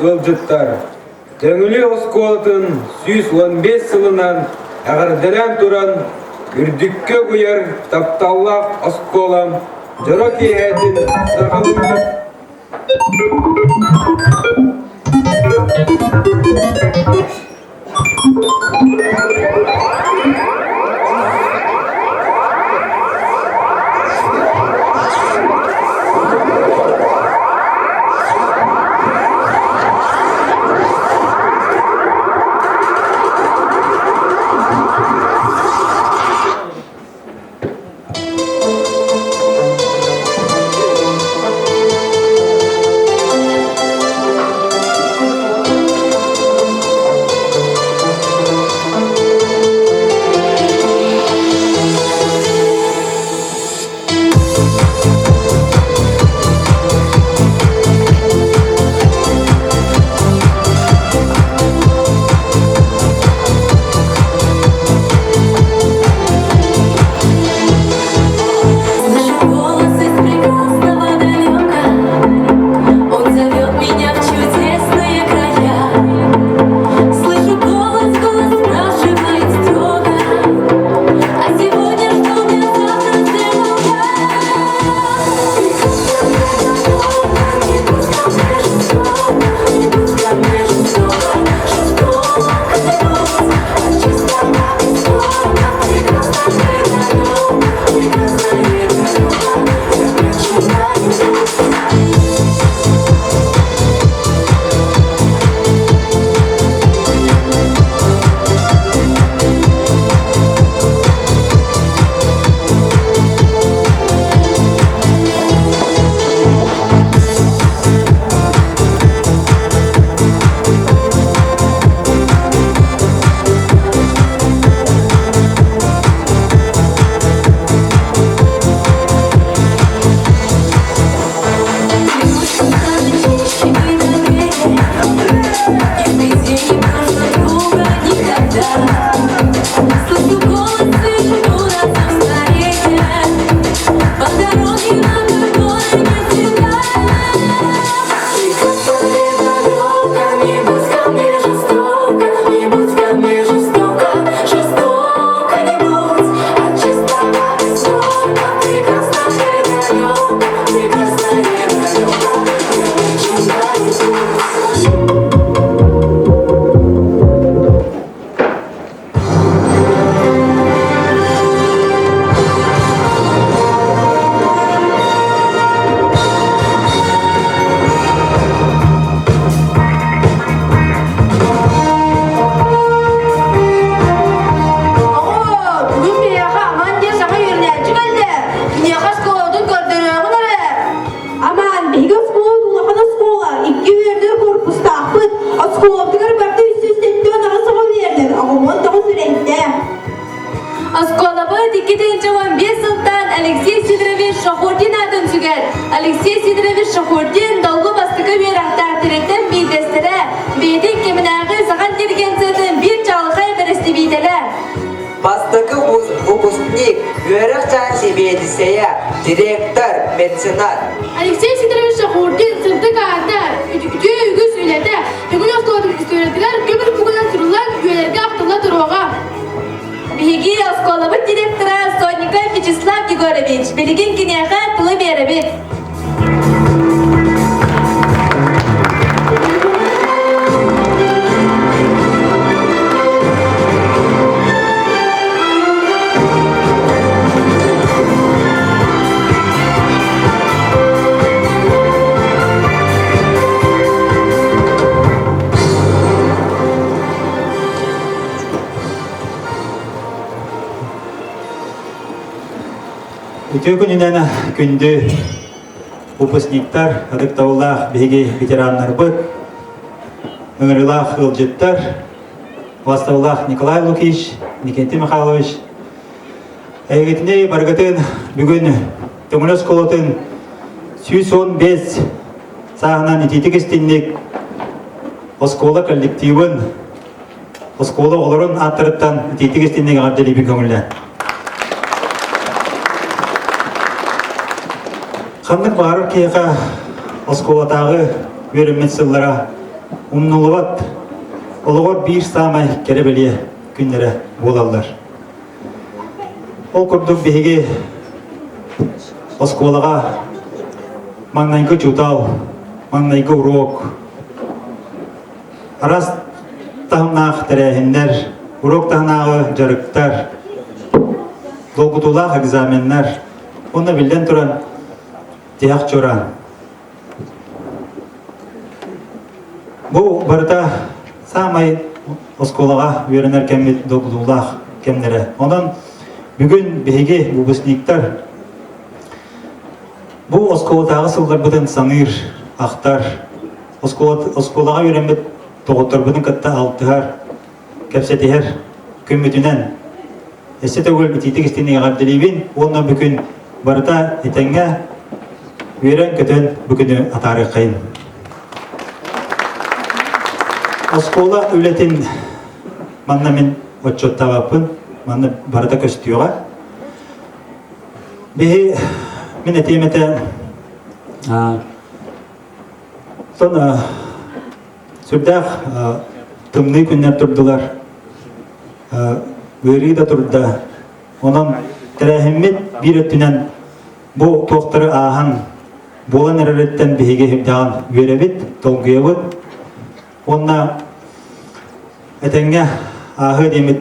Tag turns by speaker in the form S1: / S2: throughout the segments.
S1: ыалдьыттар! Төҥүлү оскуолатын 115 сылынан эҕэрдэлээн туран, үрдүккэ угуйар тапталлаах оскуолам дьоро киэһэтин саҕалыыбыт.
S2: Голос из прекрасного далека, Он зовет меня в чудесные края. Слышу голос, голос спрашивает строго, А сегодня что мне завтра сделал я? Не будь ко мне жестоко, не будь ко мне жестоко, жестоко не будь, а чисто жестоко, прекрасно прекрасно я начинаю По дороге на которой не всегда Не будь ко мне жестоко, не будь ко мне жестоко, жестоко не будь, от чистого истока прекрасное далеко, прекрасное далеко, я начинаю путь.
S3: Оҕо, бүгүн биһиэхэ Аман диэн саҥа үөрэнээччи кэллэ. Киниэхэ оскуолабытын көрдөрүөҕүн эрэ.
S4: Аман, биһиги оскуолабыт улахан оскуола, икки үөрдэр корпустаахпыт. Оскуолабытыгар барыта 378 оҕо үөрэнэр, оҕомон тоҕус үрэйдээх.
S5: Оскуолабыт 2015 сылтан Алексей Сидорович Шахурдин аатын сүгэр. Алексей Сидорович Шахурдин долгу бастакы үөрэхтээхтэриттэн биирдэстэрэ, бэйэтин кэминээҕи саха интеллигенциятын биир чаҕылхай бэрэстэбиитэлэ.
S6: Бастакы выпускник, үөрэх чаан сэбиэдиссэйэ, директор, меценат.
S7: Алексей Сидорович Шахурдин сырдык аата, үтүө үгүс үлэтэ Төгүл оскуолатын историятыгар көмүс бугунан суруллан үйэлэргэ ахтылла туруоҕа.
S5: Биһиги оскуолабыт директора Сонников Вячеслав Егорович билигин киниэхэ тылы биэрэбит.
S8: Үтүө күнүнэн күндү выпускниктар, ытыктабыллаах биһиги ветераннарбыт, ыҥырыылаах ыалдьыттар, убастабыллаах Николай Лукич, Никентий Михайлович, эһигитини барыгытын бүгүн Төҥүлү оскуолатын 115 сааһынан итиитик истинник оскуола коллективын оскуола оҕолорун ааттарыттан итиитик истинник эҕэрдэлиибин көҥүллээн. Ханнык баҕарар киһиэхэ оскуолатааҕы үөрэммит сыллара умнуллубат олоҕор биир саамай кэрэ бэлиэ күннэрэ буолаллар. Ол курдук биһиги оскуолаҕа маҥнайгы учуутал, маҥнайгы уруок, араас таһымнаах тэрээһиннэр, уруок таһынааҕы дьарыктар, долгутуулаах экзаменнар уонна биллэн туран тиһэх чуораан. Бу барыта саамай оскуолаҕа үөрэнэр кэммит долгутуулаах кэмнэрэ. Онон бүгүн биһиги выпускниктар бу оскуолатааҕы сылларбытын саныыр, ахтар, оскуолаҕа үөрэммит доҕотторбутун кытта алтыһар, кэпсэтиһэр күммүтүнэн өссө төгүл итиитик истиҥник эҕэрдэлиибин уонна бүгүн барыта этэҥҥэ үөрэн-көтөн бу күнү атаарыаххайын. Оскуола үлэтин манна мин отчуоттаабаппын, манна барыта көстүөҕэ. Биһи мин этиэм этэ Сон сүрдээх тымныы күннэр турдулар, ыарыы да турда. Онон тэрээһиммит биир өттүнэн бу туохтары ааһан буолан эрэриттэн биһиги сүрдээҕин үөрэбит, долгуйабыт. Уонна этэҥҥэ ааһыа диэммит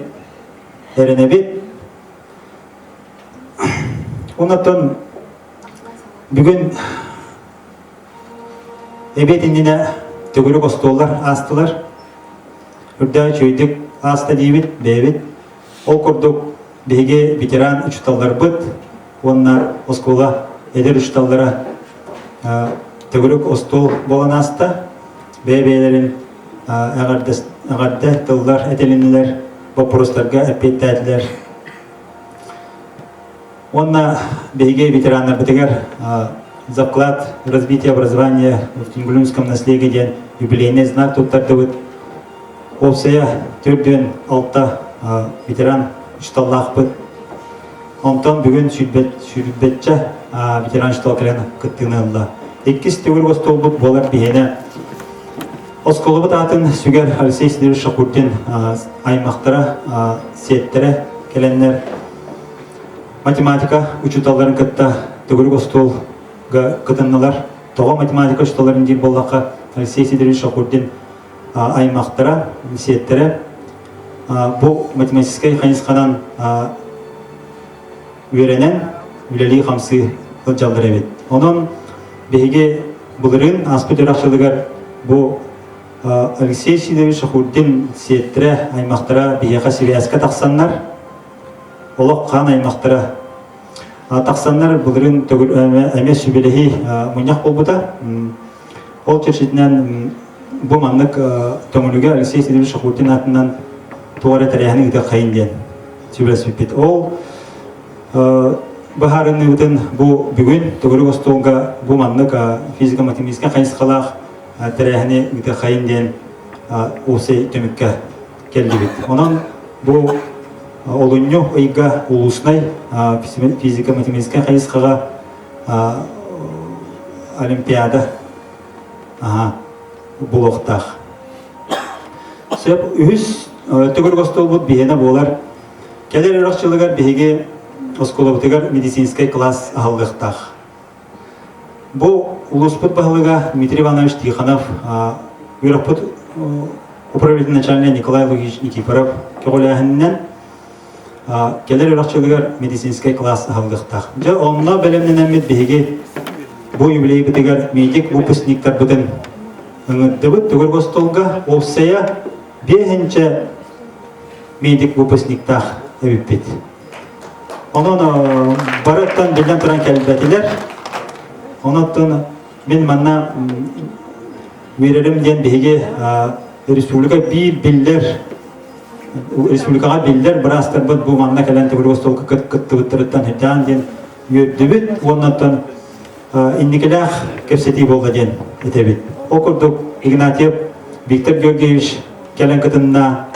S8: эрэнэбит. Оннотон бүгүн Эбиэт иннинэ төгүрүк остуоллар аастылар. Үрдээх үчүгэйдик ааста диибит, бэйэбит. Ол курдук биһиги ветеран учууталларбыт уонна оскуола эдэр учууталлара төгүрүк остуол буолан ааста. Бэйэ-бэйэлэрин эҕэрдэ тыллар этилиннилэр, боппуруостарга эппиэттээтилэр. Уонна биһиги ветераннарбытыгар за вклад в развитие образования в Тюнгулюнском наследии диэн юбилейный знак туттардыбыт. Уопсайа 46 ветеран учууталлаахпыт. Онтон бүгүн сүүрбэччэ ветеран учуутал кэлэн кыттыыны ылла. Иккис төгүрүк остуолбут буолар биһиэнэ Оскуолабыт аатын сүгэр Алексей Сидорович Шакурдин аймахтара, сиэттэрэ кэлэннэр математика учууталларын кытта төгүрүк остуолга кытыннылар. Тоҕо математика учууталларын диир буоллахха, Алексей Сидорович Шакурдин аймахтара, сиэттэрэ бу математическай хайысханан үөрэнэн үлэлии-хамсыы сылдьаллар эбит. Онон биһиги былырыын ааспыт үөрэх сылыгар бу Алексей Сидорович Шахурдин сиэттэрэ, аймахтара биһиэхэ сибээскэ тахсаннар, олох хаан аймахтара тахсаннар былырыын эмиэ сүбэлэһии мунньах буолбута. Ол чэрчитинэн бу маннык Төҥүлүгэ Алексей Сидорович Шахурдин аатынан туох эрэ тэрээһин ыытыаххайын диэн сүбэлэспиппит. Ол быһаарыныыбытын бу бүгүн төгүрүк остуолга бу маннык физико-математическай хайысхалаах тэрээһини ыытыаххайын диэн уопсай түмүккэ кэллибит. Онон бу олунньу ыйга улуснай физико-математическай хайысхаҕа олимпиада буолуохтаах. Сөп үһүс төгүрүк остуолбут биһиэнэ буолар. Кэлэр үөрэх дьылыгар биһиги оскуолабытыгар медицинскэй класс аһыллыахтаах. Бу улууспут баһылыга Дмитрий Иванович Тихонов, үөрэхпит управлениетын начальнига Николай Лукич Никифоров көҕүлээһининэн кэлэр үөрэх дьылыгар медицинскэй класс аһыллыахтаах. Дьэ, онно бэлэмнэнэммит биһиги бу юбилейбытыгар медик выпускниктарбытын ыҥырдыбыт төгүрүк остуолга уопсайа биэһинчэ медик выпускниктаах эбиппит. Онон барыттан биллэн туран кэлбэтилэр. Онон мин манна үөрэрим диэн биһиги республика биир биллэр республикаҕа биллэр быраастарбыт бу манна кэлэн төгүрүк остуолга кыттыбыттарыттан үрдээн диэн үөрдүбүт уонна оттон инникилээх кэпсэтии буолла диэн этэбит. Ол курдук Игнатьев Виктор Георгиевич кэлэн кытынна,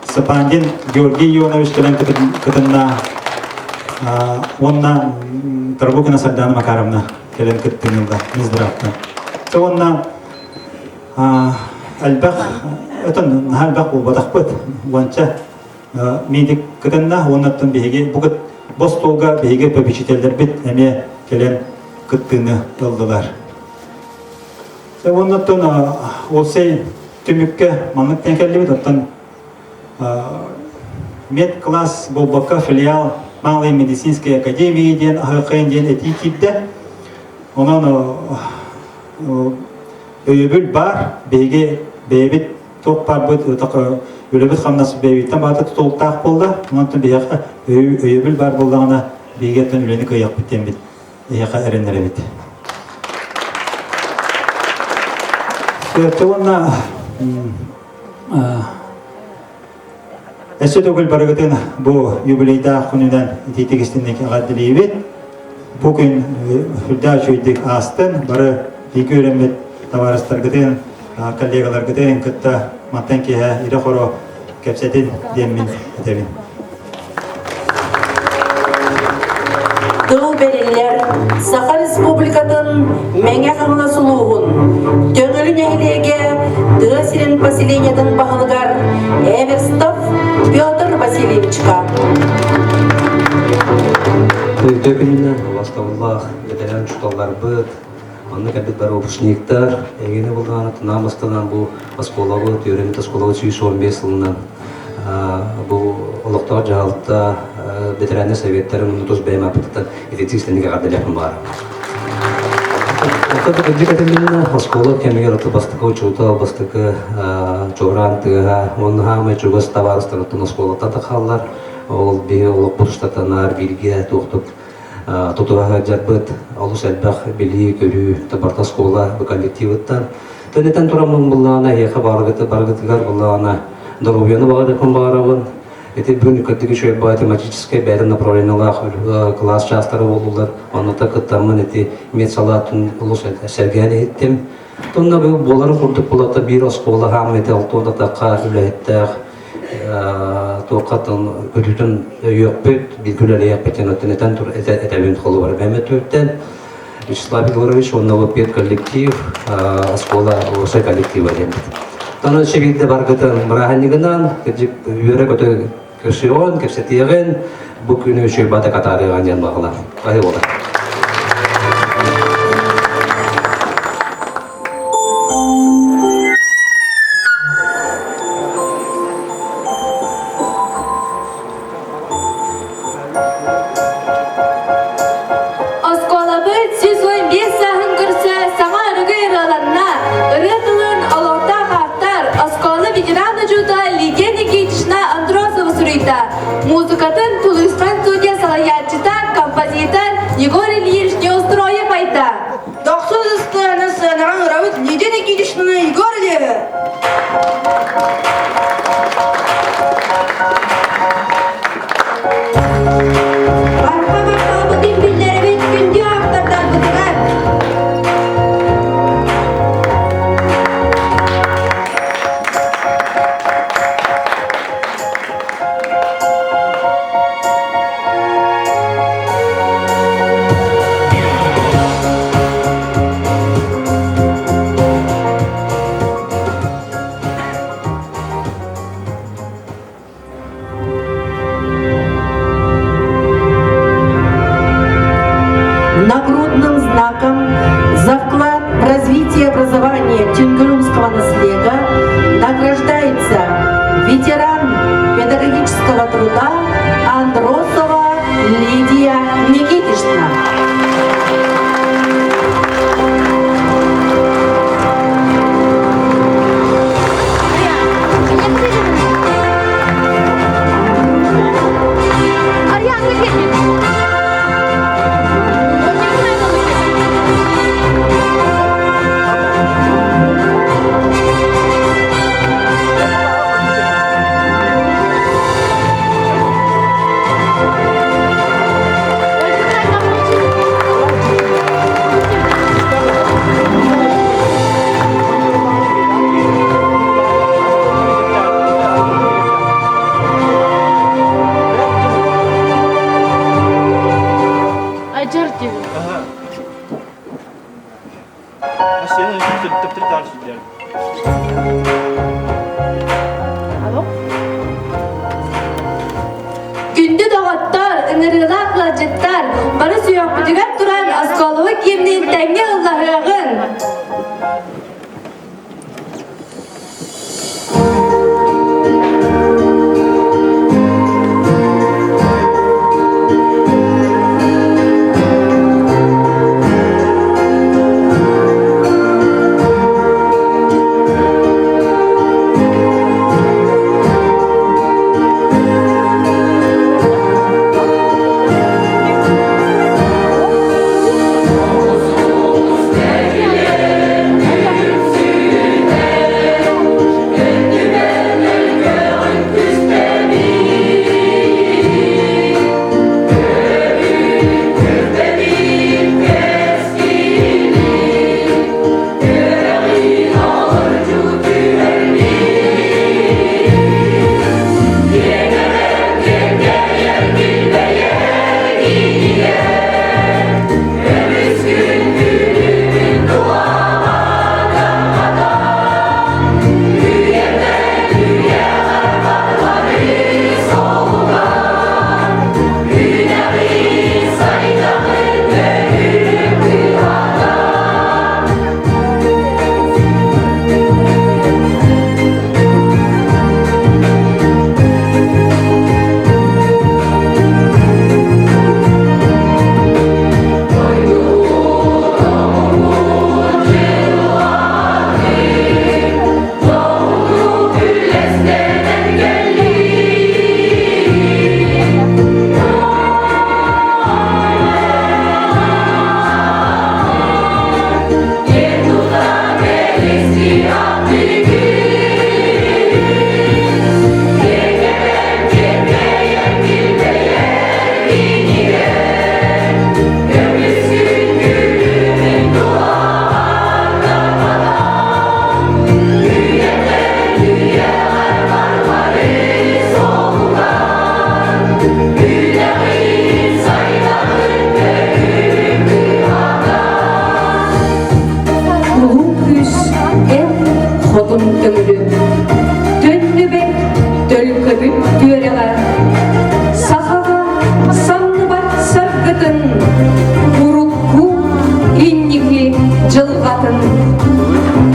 S8: Сапандин Георгий Ионович кэлэн кытынна уонна Тарабукина Сардана Макаровна кэлэн кыттыҥылла Минздравтан. Уонна. Элбэх, өтөн наһаа элбэх буолбатахпыт. Уонча медик кытынна, уоннаттан биһиги бу бу остуолга биһиги попечителлэрбит эмиэ кэлэн кыттыыны ыллылар. Уоннаттан уопсай түмүккэ маннык тэн кэллибит, оттон мед-класс буолбакка филиал Малой медицинской академии диэн аһыаххайын диэн этии киирдэ. Онон өйөбүл баар, биһиги бэйэбит туох баарбыт үлэбит хамнас бэйэбиттэн баата тутулуктаах буолла. Онон биһиэхэ өйөбүл баар буоллаҕына биһиги оттон үлэни кыайыахпыт диэммит эһиэхэ эрэннэрэбит. Сөптө уонна Өссө төгүл барыгытын бу юбилейдаах күнүнэн итиитик истинник эҕэрдэлиибит. Бу күн сүрдээх үчүгэйдик аастын. Бары бииргэ үөрэммит табаарыстаргытын, коллегаларгытын кытта мантан киэһэ ирэ-хоро кэпсэтин диэммин этэбин.
S9: Тыл бэриллэр Саха Республикатын Мэҥэ Хаҥалас улууһун Төҥүлү нэһилиэгэ тыа сирин поселениетын баһылыгар Эверстов Петр Васильевичка.
S10: Үтүө күнүнэн убастабыллаах бэтэрээн учууталларбыт, манна кэлбит бары выпускниктар, эйгэни булдаҕына тынаан бастанан бу оскуолабыт, үөрэммит оскуолабыт 115 сылынан бу олохтоох дьаһалта ветераннар советтарын уонна тус бэйэм ааппытыттан ититик истэнник эҕэрдэлиэхпин баҕарабын. Оттон кырдьык этилиннэ, оскуола кэмигэр ото бастакы учуутал, бастакы чуораан тыаһа, уонна хаамай чугас табаарыстарыттан оскуолаттан тахаллар. Ол биһи олохпут устатанаар бииргэ туохтук тутуһа сылдьарбыт олус элбэх билии-көрүү барыта оскуола коллективыттан. Тэнитэн тураммын буллаҕына эһиэхэ барыгытыгар буллаҕына доруобуйаны баҕарыахпын баҕарабын. Ити бүгүн кырдык үчүгэй баҕа тематическай бэйэтин направлениелаах кылаас чаастара буоллулар. Онно кыттаммын ити медсалаатын олус сэргээн иһиттим. Тонна бу буоларын курдук булата биир оскуола хааммыта алтуон атахха үлэһиттээх туоххатын өрүүтүн өйүөхпүт, бииргэ үлэлиэхпит оттон этэн этэбин холобура бэмэтүүттэн Вячеслав Егорович уонна вот коллектив оскуола уопсай коллектива диэммит. Тонон өссө биирдэ баргытын бырааһынньыгынан үөрэ-көтө көрсүөҕүн, кэпсэтиэҕин, бу күнү үчүгэй бата катаарыаҕын диэн баҕалар. Аһы буолар.
S5: Оскуолабыт 115 сааһын көрсө саҥа өрөгөй ырыаланна. Ырыа тылын олохтоох автор, оскуола ветеран учуутала Лидия Никитична Андросова суруйда. Музыкатын Тулуйхан студия салайааччыта, композитор Егор Ильич Неустроев айда.
S3: Дохсун ыстыаны сыанаҕа ырабыт Лидия Никитичнаны Егор Ильевы.
S4: Барха махталбытын биллэрэбит күндү автордарбытыгар.
S9: Нагрудным знаком за вклад в развитие образования Тюнгюрумского наслега награждается ветеран педагогического труда Андросова Лидия Никитична.
S7: Ажар диэн.
S11: Ага.
S5: ыалдьыттар, бары сүһүөхпүтүгэр туран оскуолабыт гимнин тэҥҥэ ыллаһыаҕын!
S11: Улуу күүс эн хотун төҥүлү Төннүбэт төлкөбүт түөрэҕэ Сахаҕа самныбат саргытын Урукку инники дьылҕатын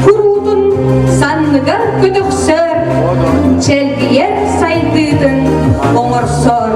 S11: Куруутун санныгар көтөхсөр Чэлгийэр сайдыытын оҥорсор.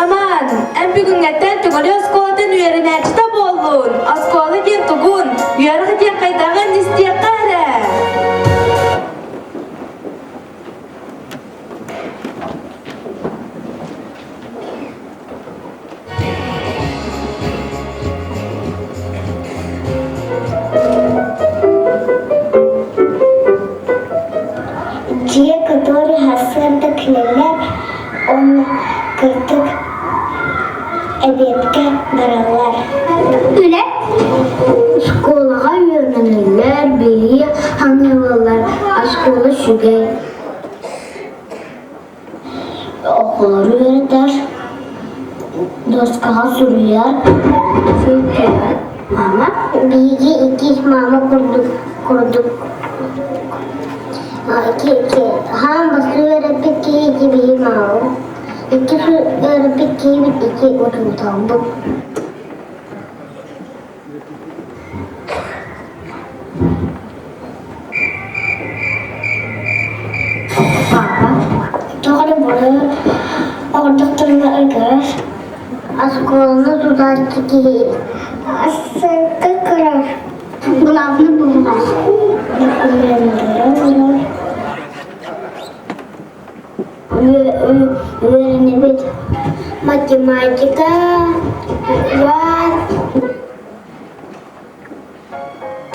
S5: Аман, эн бүгүҥҥэттэн Түҥүлү оскуолатын үөрэнээччитэ буоллун. Оскуола диэн тугун, үөрэх диэн хайдаҕын истиэххэ эрэ.
S12: Дьиэ который сарсыарда кэлэллэр уонна кырдьык эбиэткэ бараллар. Үлэ Школаҕа үөрэнэллэр, билии хаҥыылаллар, оскуола үчүгэй. Оҕолору үөрэтэр, доскаҕа суруйар, Мама, биһиги иккис мама курдук курдук хаан бастыы үөрэппит киһи ити биһи маалым иккис үөрэппит киһибит ити учууталбыт. Папа. буруйу оҥордохторуна ыҥырар. Оскуоланы тутааччы киһи сырка көрөр. Главный булмас. Документары көрөр. Үөрэнэбит. Математика,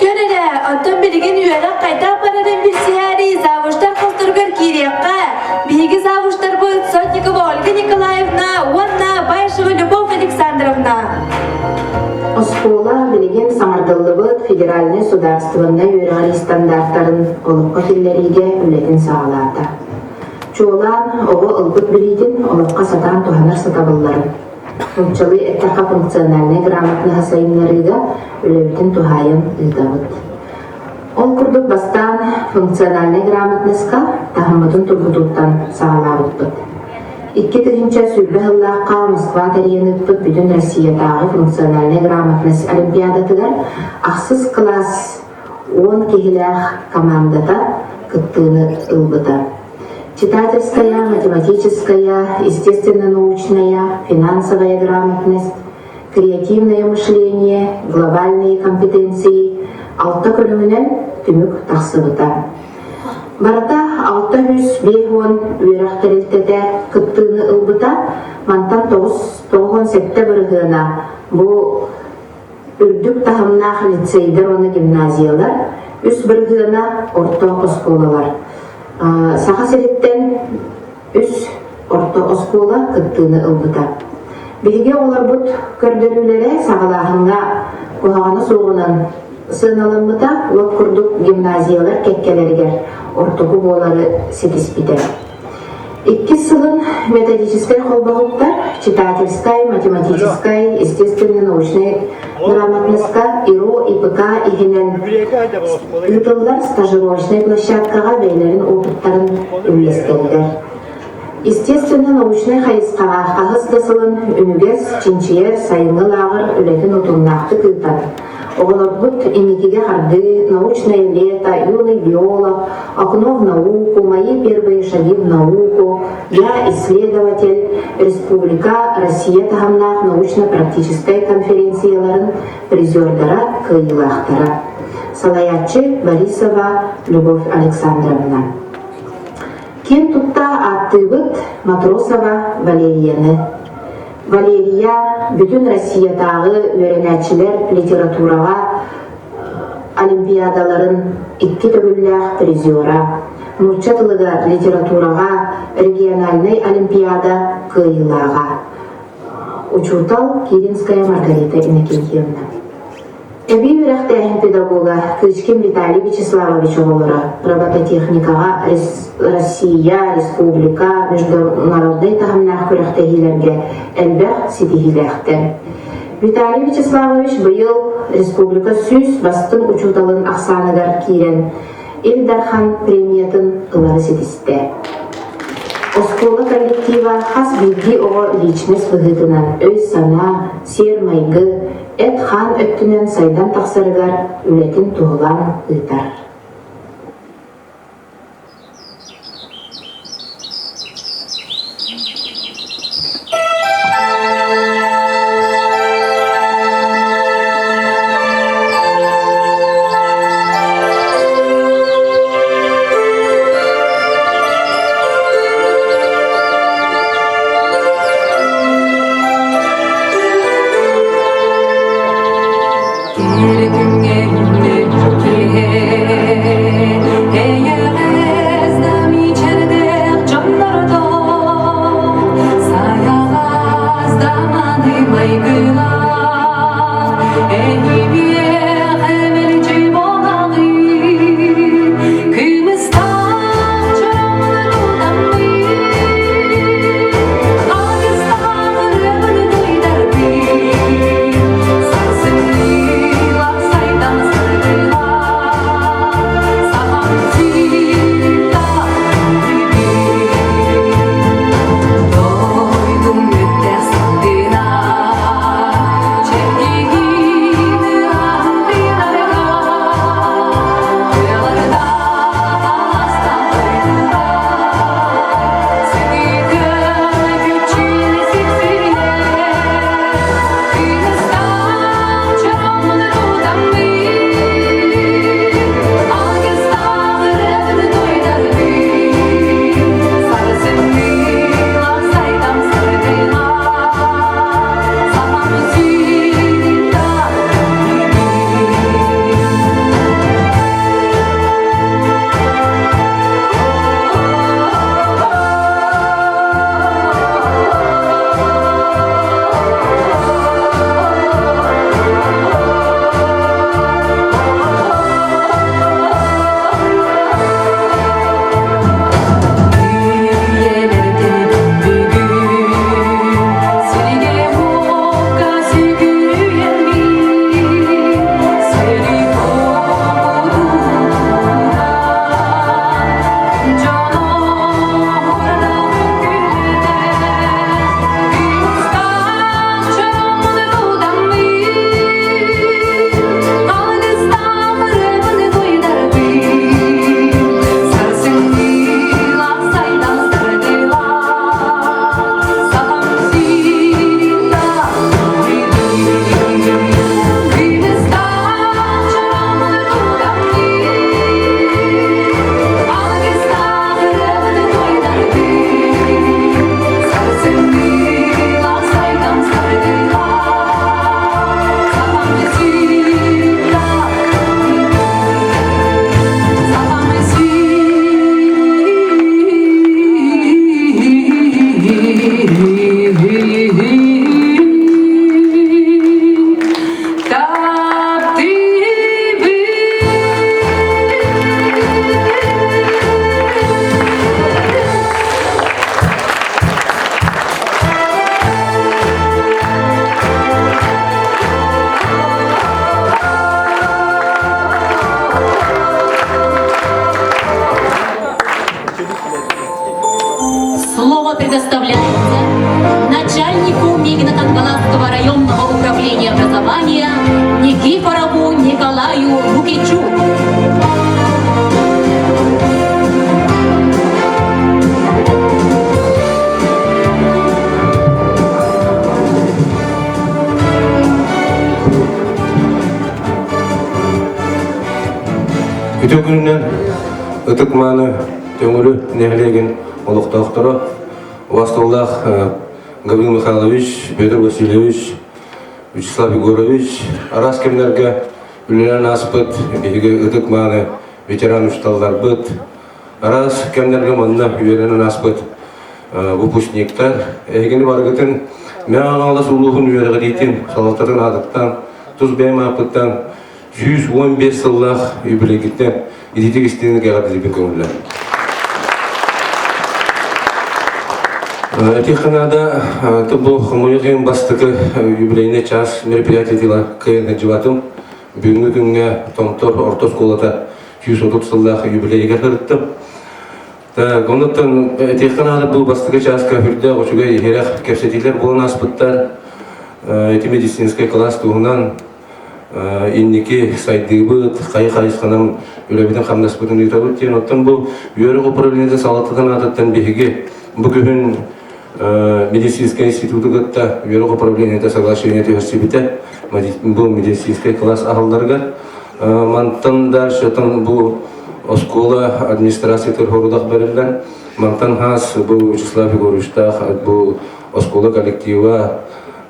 S5: Көр эрэ, оттон билигин үөрэх хайдах барарын билсиһээри завучтар хосторугар киириэххэ. Биһиги завучтарбыт Сотникова Ольга Николаевна уонна Баишева Любовь Александровна.
S13: Оскуола билигин саҥардыллыбыт федеральнай судаарыстыбаннай үөрэҕирии стандартарын олоххо киллэриигэ үлэтин саҕалаата. Чуолаан, оҕо ылбыт билиитин олоххо сатаан туһанар сатабылларын, Нууччалыы эттэххэ функциональнай грамотноһы сайыннарыыга үлэбитин туһаайан ыытабыт. Ол курдук бастаан функциональнай грамотноска таһыммытын тургутууттан саҕалаабыппыт. 2020 сыллаахха Москва тэрийэн ыыппыт Бүтүн Россиятааҕы функциональнай грамотность олимпиадатыгар ахсыс кылаас 10 киһилээх командата кыттыыны ылбыта. Читательская, математическая, естественно-научная, финансовая грамотность, креативное мышление, глобальные компетенции алта көрүҥүнэн түмүк тахсыбыта. Барыта 650 үөрэх тэрилтэтэ кыттыыны ылбыта, мантан 997 бырыһыана бу үрдүк таһымнаах лицейдэр уонна гимназиялар, үс бырыһыана орто оскуолалар. Саха сириттэн үс орто оскуола кыттыыны ылбыта. Биһиги оҕолорбут көрдөрүүлэрэ саҕалааһыҥҥа куһаҕана суоҕунан сыаналаммыта, лоп курдук гимназиялар кэккэлэригэр ортоку буолары ситиспитэ. Иккис сылын методическай холбоһуктар читательскай, математическай, естественно-научнай грамотноска ИРО, ИПК иһинэн ыытыллар стажировочнай площадкаҕа бэйэлэрин опыттарын үллэстэллэр. Естественно-научнай хайысхаҕа хаһыс да сылын үнүгэс, чинчийэр сайыҥҥы лааҕыр үлэтин утумнаахтык ыытар. Оҕолорбут инникигэ хардыы, научное лето, юный биолог, окно в науку, мои первые шаги в науку, я исследователь, республика Россия таһымнаах научно-практическай конференцияларын призердара, кыайыылаахтара. Салайааччы Борисова Любовь Александровна. Киэн тутта ааттыыбыт Матросова Валерияны. Валерия бүтүн Россиятааҕы үөрэнээччилэр литератураҕа олимпиадаларын икки төгүллээх призера, нуучча тылыгар литератураҕа региональнай олимпиада кыайыылааҕа, учуутал Киринская Маргарита Иннокентьевна. Эбии үөрэхтээһин педагога Кычкин Виталий Вячеславович оҕолоро робототехникаҕа Россия, республика, международнай таһымнаах күрэхтэһиилэргэ элбэх ситиһиилээхтэр. Виталий Вячеславович быйыл республика 100 бастыҥ учууталын ахсааныгар киирэн Ил Дархан премиятын ылары ситистэ. Оскуола коллектива хас биирдии оҕо личность быһыытынан өй-санаа, сиэр-майгы, эт-хаан өттүнэн сайдан тахсарыгар үлэтин туһулаан ыытар.
S2: Киһи күҥҥэ киһи.
S11: Слово предоставляется начальнику Мегино-Кангаласского районного управления образования Никифорову Николаю Лукичу.
S14: Үтө күнүнэн ытык мааны Төҥүлү нэһилиэгин олохтоохторо убастабыллаах Гаврил Михайлович, Петр Васильевич, Вячеслав Егорович араас кэмнэргэ үлэлээн ааспыт биһиги ытык мааны ветеран учууталларбыт, араас кэмнэргэ манна үөрэнэн ааспыт выпускниктар, эһигини барыгытын Мэҥэ Хаҥалас улууһун үөрэҕириитин салалтатын аатыттан, тус бэйэм ааппыттан 115 сыллаах юбилейгиттэн ититик истиҥник эҕэрдэлиибин көҥүллэр. Этиэххэ наада, бу хомойуох иһин бастакы юбилейный час мероприятиетыгар кыайан сылдьыбатым. Бүгүҥҥү күҥҥэ Томтор орто оскуолата 130 сыллаах юбилейыгар сырыттым. Так, онуттан этиэххэ наада бу бастакы чааска үрдээх үчүгэй иһирэх кэпсэтиилэр буолан ааспыттар. Ити медицинскэй кылаас туһунан инники сайдыыбыт, хайы хайысханан үлэбитин-хамнаспытын ыытабыт диэн. Оттон бу үөрэх управлениетын салалтатын аатыттан биһиги бу күһүн медицинскэй институту кытта үөрэх управлениета соглашение түһэрсибитэ. Бу медицинскэй класс аһылларыгар. Мантан дальше бу оскуола администрациятыгар хорудах бэриллэн, мантан хаас бу Вячеслав Егоровичтаах бу оскуола коллектива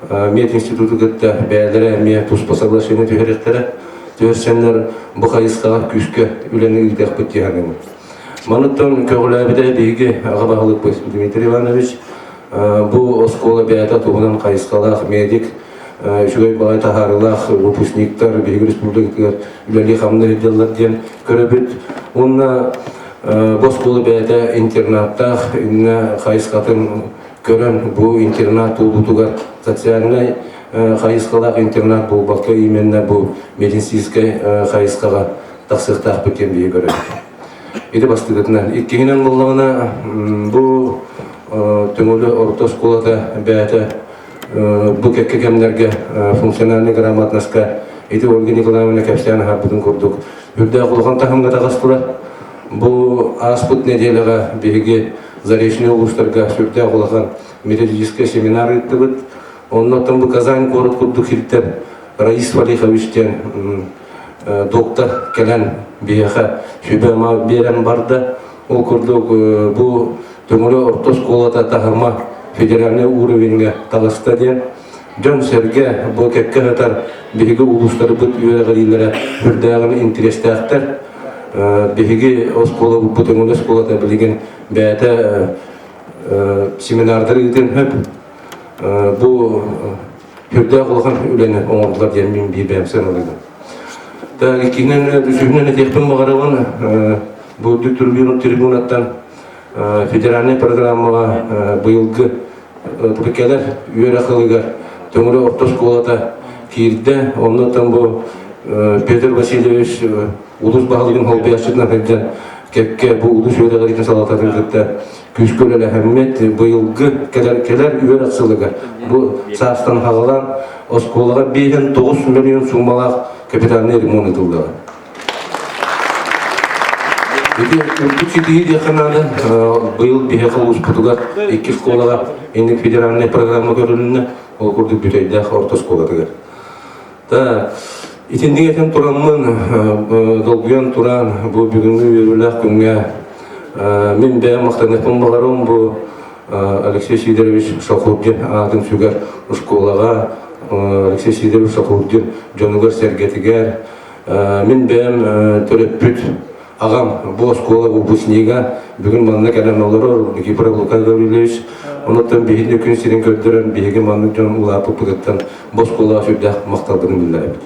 S14: мединституту кытта бэйэлэрэ эмиэ туспа соглашение түһэриэхтэрэ. Түһэрсэннэр бу хайысхаҕа күүскэ үлэни ыытыахпыт дии саныыбын. Маныттан көҕүлээбитэ биһиги аҕа баһылыкпыт Дмитрий Иванович бу оскуола бэйэтэ туһунан хайысхалаах медик, үчүгэй баҕайы таһаарыылаах выпускниктар биһиги республикатыгар үлэлии-хамныы сылдьаллар диэн көрөбүт. Уонна бу оскуола бэйэтэ интернаттаах иннэ хайысхатын көрөн бу интернат буолуутугар социальнай хайысхалаах интернат буолбакка именно бу медицинскэй хайысхаҕа тахсыахтаахпыт диэн биһиги көрөбүт. Ити бастакытынан. Иккиһинэн буоллаҕына бу Төҥүлү орто оскуолата бэйэтэ бу кэккэ кэмнэргэ функциональнай грамотноска ити Ольга Николаевна кэпсээн аһарбытын курдук үрдээх улахан таһымҥа таҕыстылар. Бу ааспыт нэдиэлэҕэ биһиги Заречный улуустарга сүрдээх улахан методическай семинар ыыттыбыт. Оннуттан бу Казань куорат курдук сиртэн Раис Валихович диэн доктор кэлэн биһиэхэ сүбэ-ама биэрэн барда. Ол курдук бу Төҥүлү орто оскуолата таһыма федеральнай уровеньҥа таҕыста диэн дьон-сэргэ бу кэккэ сытар биһиги улуустарбыт үөрэҕириилэрэ сүрдээҕин интириэстээхтэр. Биһиги оскуолабыт Төҥүлү оскуолата билигин бэйэтэ семинардары ыытын сөп. Бу сүрдээх улахан үлэни оҥордулар диэн мин биир бэйэм сыаналыыбын. Так, иккиһинэн, үсүһүнэн этиэхпин баҕарабын, бу үрдүк трибунаттан федеральнай программаҕа быйылгы кэлэр үөрэх ылыгар Төҥүрү орто оскуолата киирдэ. Оннуттан бу Петр Васильевич улуус баһылыгын солбуйааччытынан сылдьан кэккэ бу улуус үөрэҕириитин салалтатын кытта күүскэ үлэлэһэммит быйылгы кэлэр кэлэр үөрэх сылыгар бу саастан хаҕалаан оскуолаҕа 5,9 миллион суумалаах капитальный ремонт ыытыллыаҕа. Ити үрдүк ситиһии диэххэ наада. Быйыл биһиэхэ улууспутугар икки школаҕа инник федеральнай программа көрүлүннэ. Ол курдук Бүтэйдээх орто оскуолатыгар. Та итинник этэн тураммын, долгуйан туран бу бүгүҥҥү үөрүүлээх күҥҥэ мин бэйэм махтаныахпын баҕарабын бу Алексей Сидорович Шахурдин аатын сүгэр оскуолаҕа Алексей Сидорович Шахурдин дьонугар-сэргэтигэр Мин бэйэм төрөппүт аҕам бу оскуола выпускнига бүгүн манна кэлэн олорор Никифоров Лука Гаврильевич. Онуттан биһиги күн сирин көрдөрөн биһиги маннык дьон улааппыппытыттан бу оскуолаҕа сүрдээх махталбытын биллэрэбит.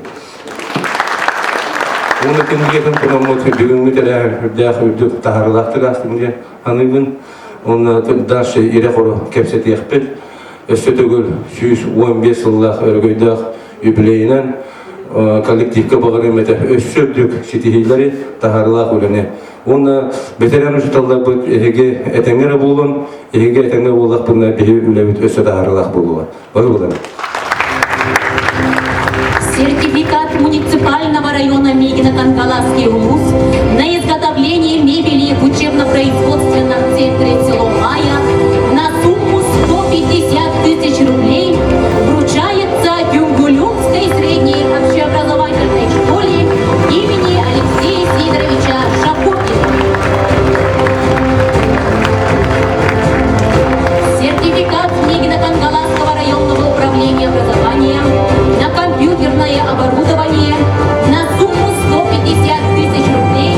S14: Уонна кинигэтин тураммыт бүгүҥҥү тэрээһин үрдээх үрдүк таһаарыылаахтык аастын диэн саныыбын. Уонна дальше ирэ-хоро кэпсэтиэхпит. Өссө төгүл 115 сыллаах өрөгөйдөөх юбилейынан. коллективка баҕарыам этэ өссө үрдүк ситиһиилэри, таһаарыылаах үлэни. Уонна бэтэрээн учууталларбыт эһиги этэҥҥэ эрэ буолун, эһиги этэҥҥэ буоллахпытына биһи үлэбит өссө таһаарыылаах буолуоҕа. Бары буолан.
S11: Сертификат муниципального района Мегино-Кангаласский улус на изготовление мебели в учебно-производственном центре село Мая на сумму 150 тысяч рублей вручается Юнгулюмской средней общеобразовательной школе имени Алексея Сидоровича Шапокина. Сертификат Мегино-Кангаласского районного управления образования на компьютерное оборудование на сумму 150 тысяч рублей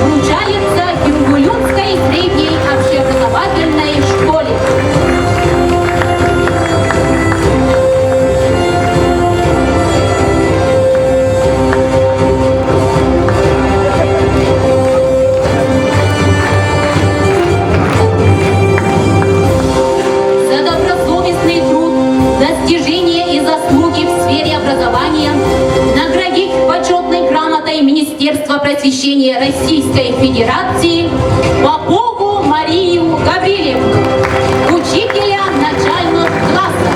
S11: вручается Юнгулюнской средней общеобразовательной школе. За добросовестный труд, достижения и заслуги в сфере образования наградить почетной грамотой Министерства просвещения Российской Федерации Попову Марию Гаврилевну, учителя начальных классов.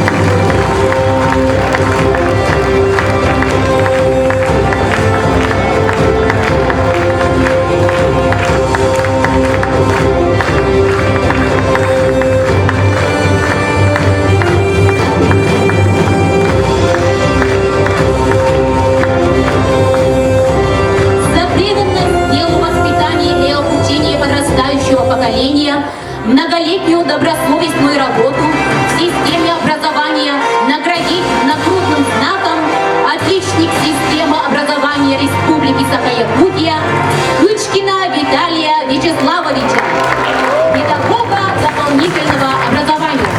S11: За преданность делу воспитания и обучения подрастающего поколения, многолетнюю добросовестную работу в системе образования наградить нагрудным знаком отличник системы образования Республики Саха-Якутия Кычкина Виталия Вячеславовича, педагога дополнительного образования.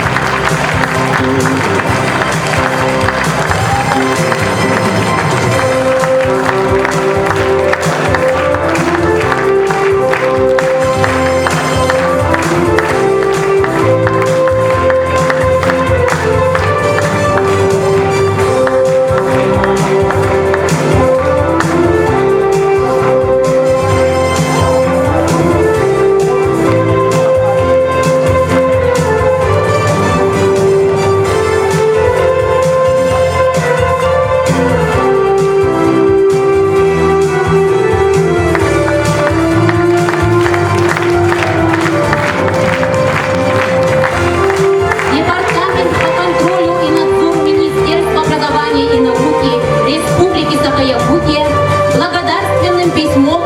S11: Департамент по контролю и надзору Министерства образования и науки Республики Саха-Якутия благодарственным письмом,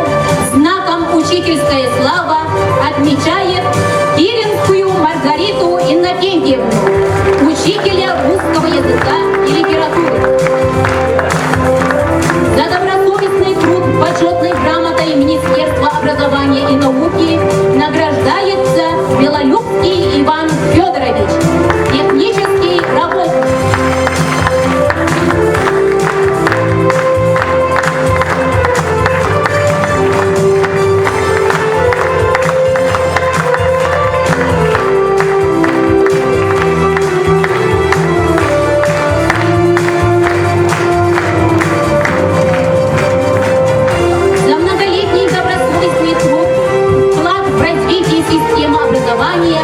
S11: знаком «Учительская слава» отмечает Киринскую Маргариту Иннокентьевну, учителя русского языка и литературы. За добросовестный труд почетной грамотой Министерства образования и науки награждается Белолюбский Иван Федорович, технический работник. За многолетний добросовестный труд, вклад в развитие системы образования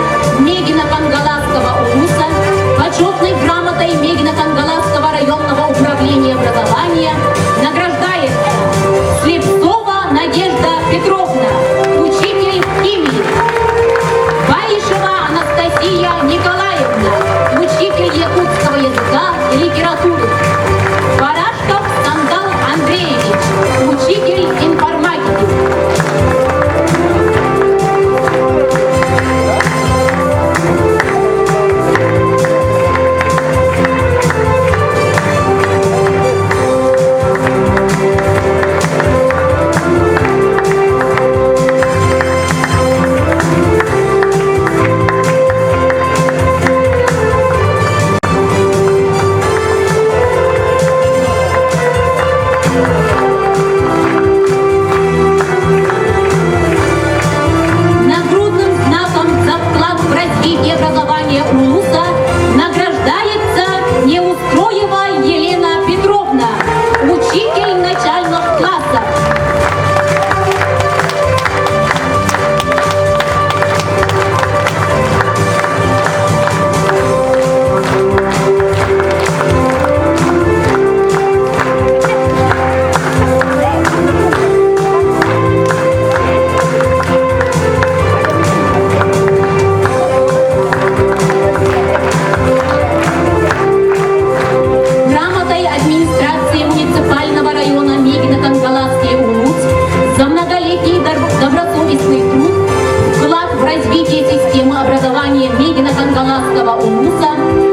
S11: Мегино-Кангаласского улуса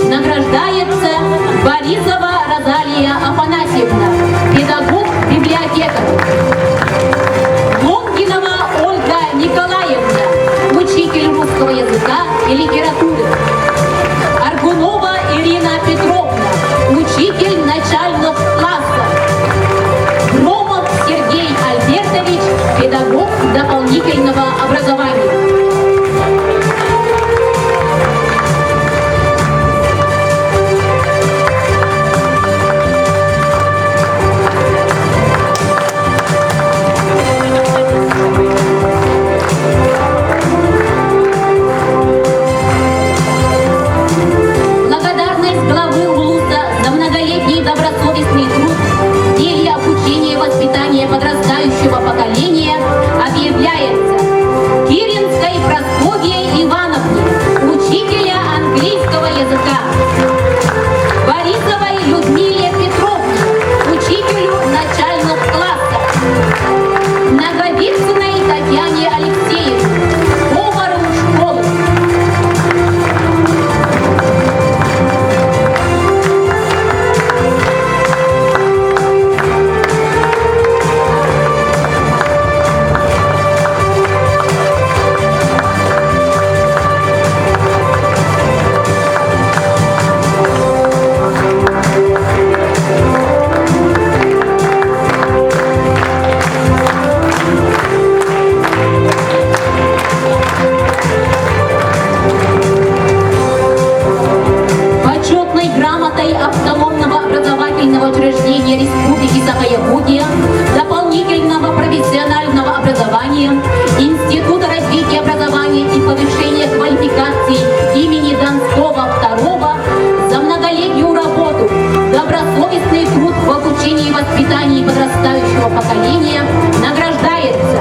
S11: награждается Борисова Розалия Афанасьевна, педагог-библиотекарь. Лонгинова Ольга Николаевна, учитель русского языка и литературы. Аргунова Ирина Петровна, учитель начальных классов. Громов Сергей Альбертович, педагог дополнительного образования. Благодарность главы Улуса за многолетний добросовестный труд в деле обучения и воспитания подрастающего поколения объявляется Киринской Прасковьей Ивановне, учителя английского языка, Борисовой Людмиле Петровне, учителю начальных классов, Наговицыной Татьяне Алексеевне, повару школы. Почетной грамотой автономного образовательного учреждения Республики Саха-Якутия, дополнительного профессионального образования, Института развития образования и повышения квалификации имени Донского II за многолетнюю работу, добросовестный труд в обучении и воспитании подрастающего поколения награждается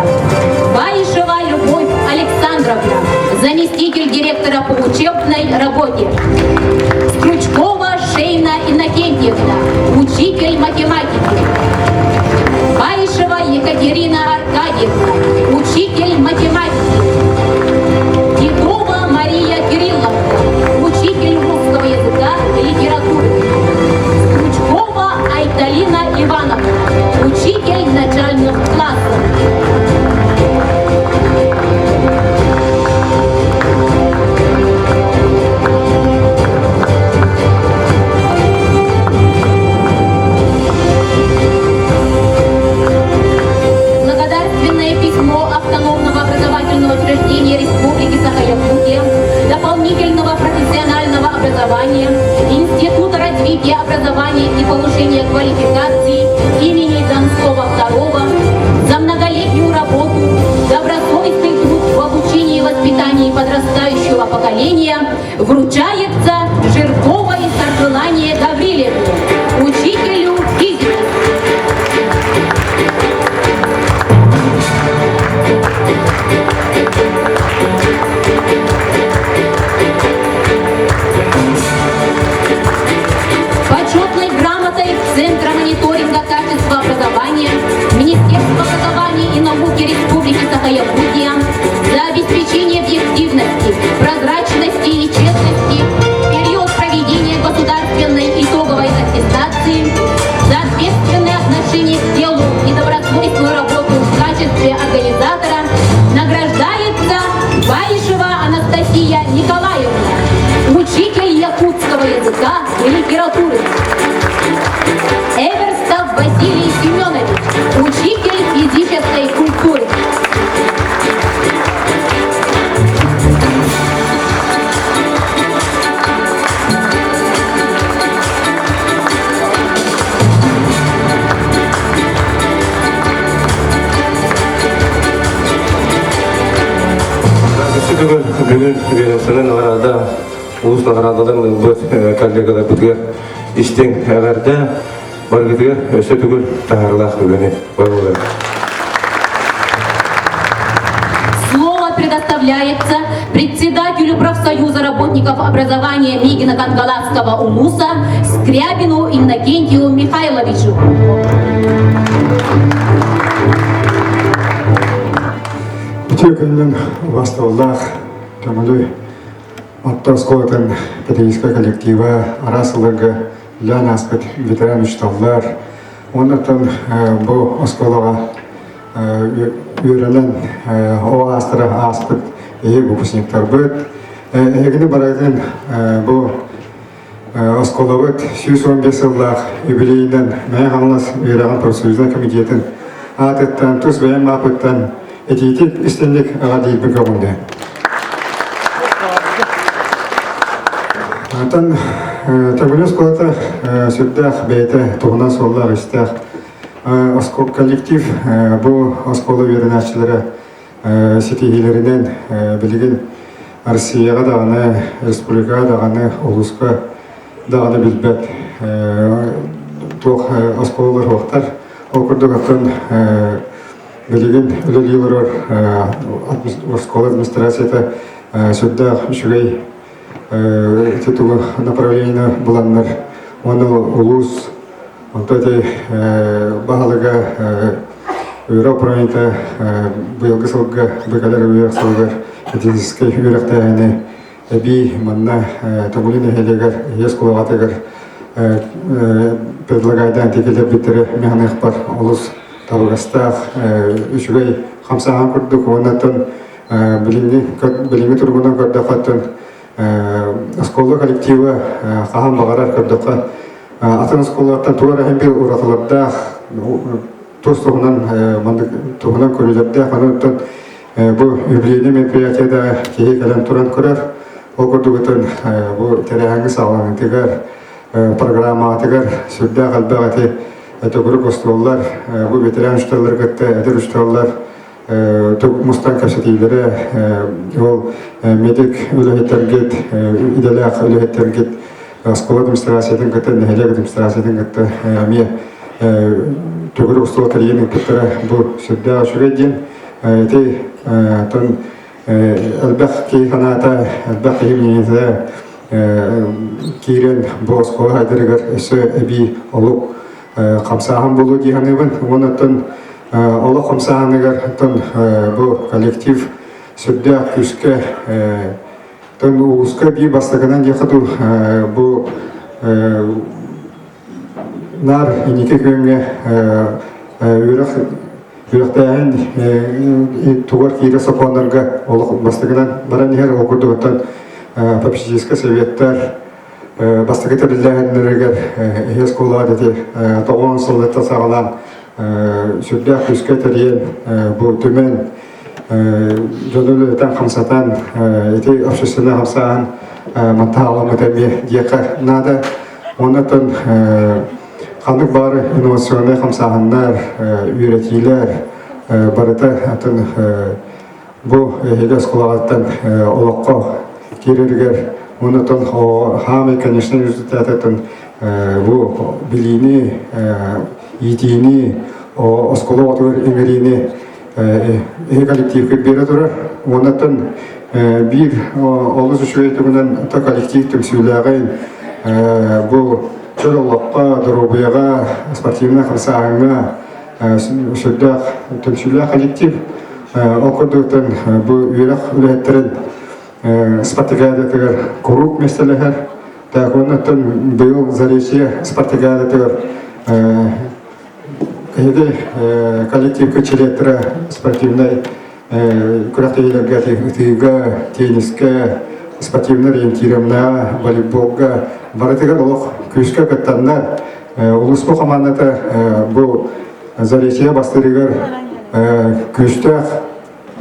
S11: Баишева Любовь Александровна, заместитель директора по учебной работе. Стручкова Шейна Иннокентьевна, учитель математики. Баишева Екатерина Аркадьевна, учитель математики. Титова Мария Кирилловна, учитель русского языка и литературы. Стручкова Айталина Ивановна, учитель начальных классов. Благодарственное письмо автономного образовательного учреждения Республики Саха-Якутия, дополнительного профессионального образования, Института развития образования и повышения квалификации имени Донского II за многолетнюю работу, добросовестный труд в обучении и воспитании подрастающего поколения вручается Жирковой Саргылане Гаврилевне, учителю физики. Почетной грамотой Центра мониторинга качества образования Министерства образования и науки Республики Саха-Якутия за обеспечение объективности, прозрачности и честности в период проведения государственной итоговой аттестации, за ответственное отношение к делу и добросовестную работу в качестве организатора награждается Баишева Анастасия Николаевна, учитель якутского языка и литературы. Эверстов Василий Семенович, учитель физической культуры.
S14: Бүгүн бүгүн ведомствоны наҕараада улуус наҕараадаларын ылбыт коллегаларбытыгар истиҥ эҕэрдэ барыгытыгар өссө төгүл таһаарыылаах үлэни баҕарабын.
S11: Слово предоставляется председателю профсоюза работников образования Мигина-Кангаласского УЛУСа Скрябину Иннокентию Михайловичу.
S15: Үтүө күнүнэн убаастабыллаах көҥүлү Орто оскуолатын педагогическай коллектива араас сылларга үлэлээн ааспыт ветеран учууталлар уонна бу оскуолаҕа үөрэнэн ол аастара ааспыт эһиги выпускниктарбыт эһигини барытын бу оскуолабыт 115 сыллаах юбилейынан Мэҥэ Хаҥалас үөрэҕин профсоюзнай комитетын аатыттан тус бэйэм ааппыттан итиитик истинник аҕа диирбин көҕүллэ. Антон Төҥүлү оскуолата сүрдээх бэйэтэ туһунан суоллаах-истээх коллектив бу оскуола үөрэнээччилэрэ ситиһиилэринэн билигин Россияҕа даҕаны, республикаҕа даҕаны, улууска даҕаны билбэт туох оскуолалар суохтар. Ол курдук оттон билигин үлэлии олорор оскуола администрацията сүрдээх үчүгэй тутулу направление буланнар уонна улуус онто ити баһылыга үөрэх управлениета быйылгы сылга быкалар үөрэх сылыгар физическэй үөрэхтээһини эбии манна Төҥүлү нэһилиэгэр ийэ оскуолаҕатыгар предлагайдаан тикилэрбиттэрэ механыахпар олус табыгастаах үчүгэй хамсааһын курдук уонна билиҥҥи билиҥҥи туругунан көрдөххө оскуола коллектива хаһан баҕарар көрдөххө атын оскуолалартан туох эрэ биир уратылардаах тус туһунан маннык туһунан көрүүлэрдээх онон бу юбилейный мероприятиеда киһи кэлэн туран көрөр ол курдугутун бу тэрээһиҥҥэ саҕаланыытыгар программатыгар сүрдээх элбэх эти төгүрүк остуоллар бу ветеран учууталлары кытта эдэр учууталлар мустан кэпсэтиилэрэ ол медик үлэһиттэргит идэлээх үлэһиттэргит оскуола администрациятын кытта нэһилиэк администрациятын кытта эмиэ төгүрүк остуол тэрийэн ыыппыттара бу сүрдээх үчүгэй диэн ити тон элбэх киһи санаата элбэх киһи мнениетэ киирэн бу оскуола хайдарыгар өссө эбии олук хамсааһын буолуо дии саныыбын. Уонна оттон олох хамсааһыныгар оттон бу коллектив сүрдээх күүскэ тон улууска биир бастакынан диэхэ дуу бу наар инники күөҥҥэ үөрэх үөрэхтээһин тугар киирэ сокуоннарга олох бастакынан баран иһэр ол курдук оттон попечительскай советтар Бастакы тэриллээһиннэригэр иһи оскуолаҕа ити тоҕуон сыллартан саҕалаан сүрдээх күүскэ тэрийэн бу түмэн дьону үлэлэтэн хамсатан ити общественнай хамсааһын мантаһааламмыт эмиэ диэххэ наада. Оннуттан ханнык баары инновационнай хамсааһыннар, үөрэтиилэр барыта атын Бу эһиги оскуолаҕыттан олоххо киирэригэр оннотон хаамай конечно результатыттан бу билиини иитиини оскуола оҕотугар иҥэриини эһи коллективка биэрэ турар. Уоннаттан биир олус үчүгэй тугунан то коллектив түмсүүлээҕин бу чөл олоххо, доруобуйаҕа, спортивнай хамсааһыҥҥа сүрдээх түмсүүлээх коллектив. Ол курдуктан бу үөрэх үлэһиттэрин спартакиадатыгар куруук миэстэлэһэр. Так оннуттан быйыл Заречье спартакиадатыгар эһиги коллективка чилиэттэрэ спортивнай күрэхтэһиилэргэ ытыыга, теннискэ, спортивнай ориентированнаа, волейболга барытыгар олох күүскэ кыттаннар улууспу хамаандата бу Заречье бастыырыгар күүстээх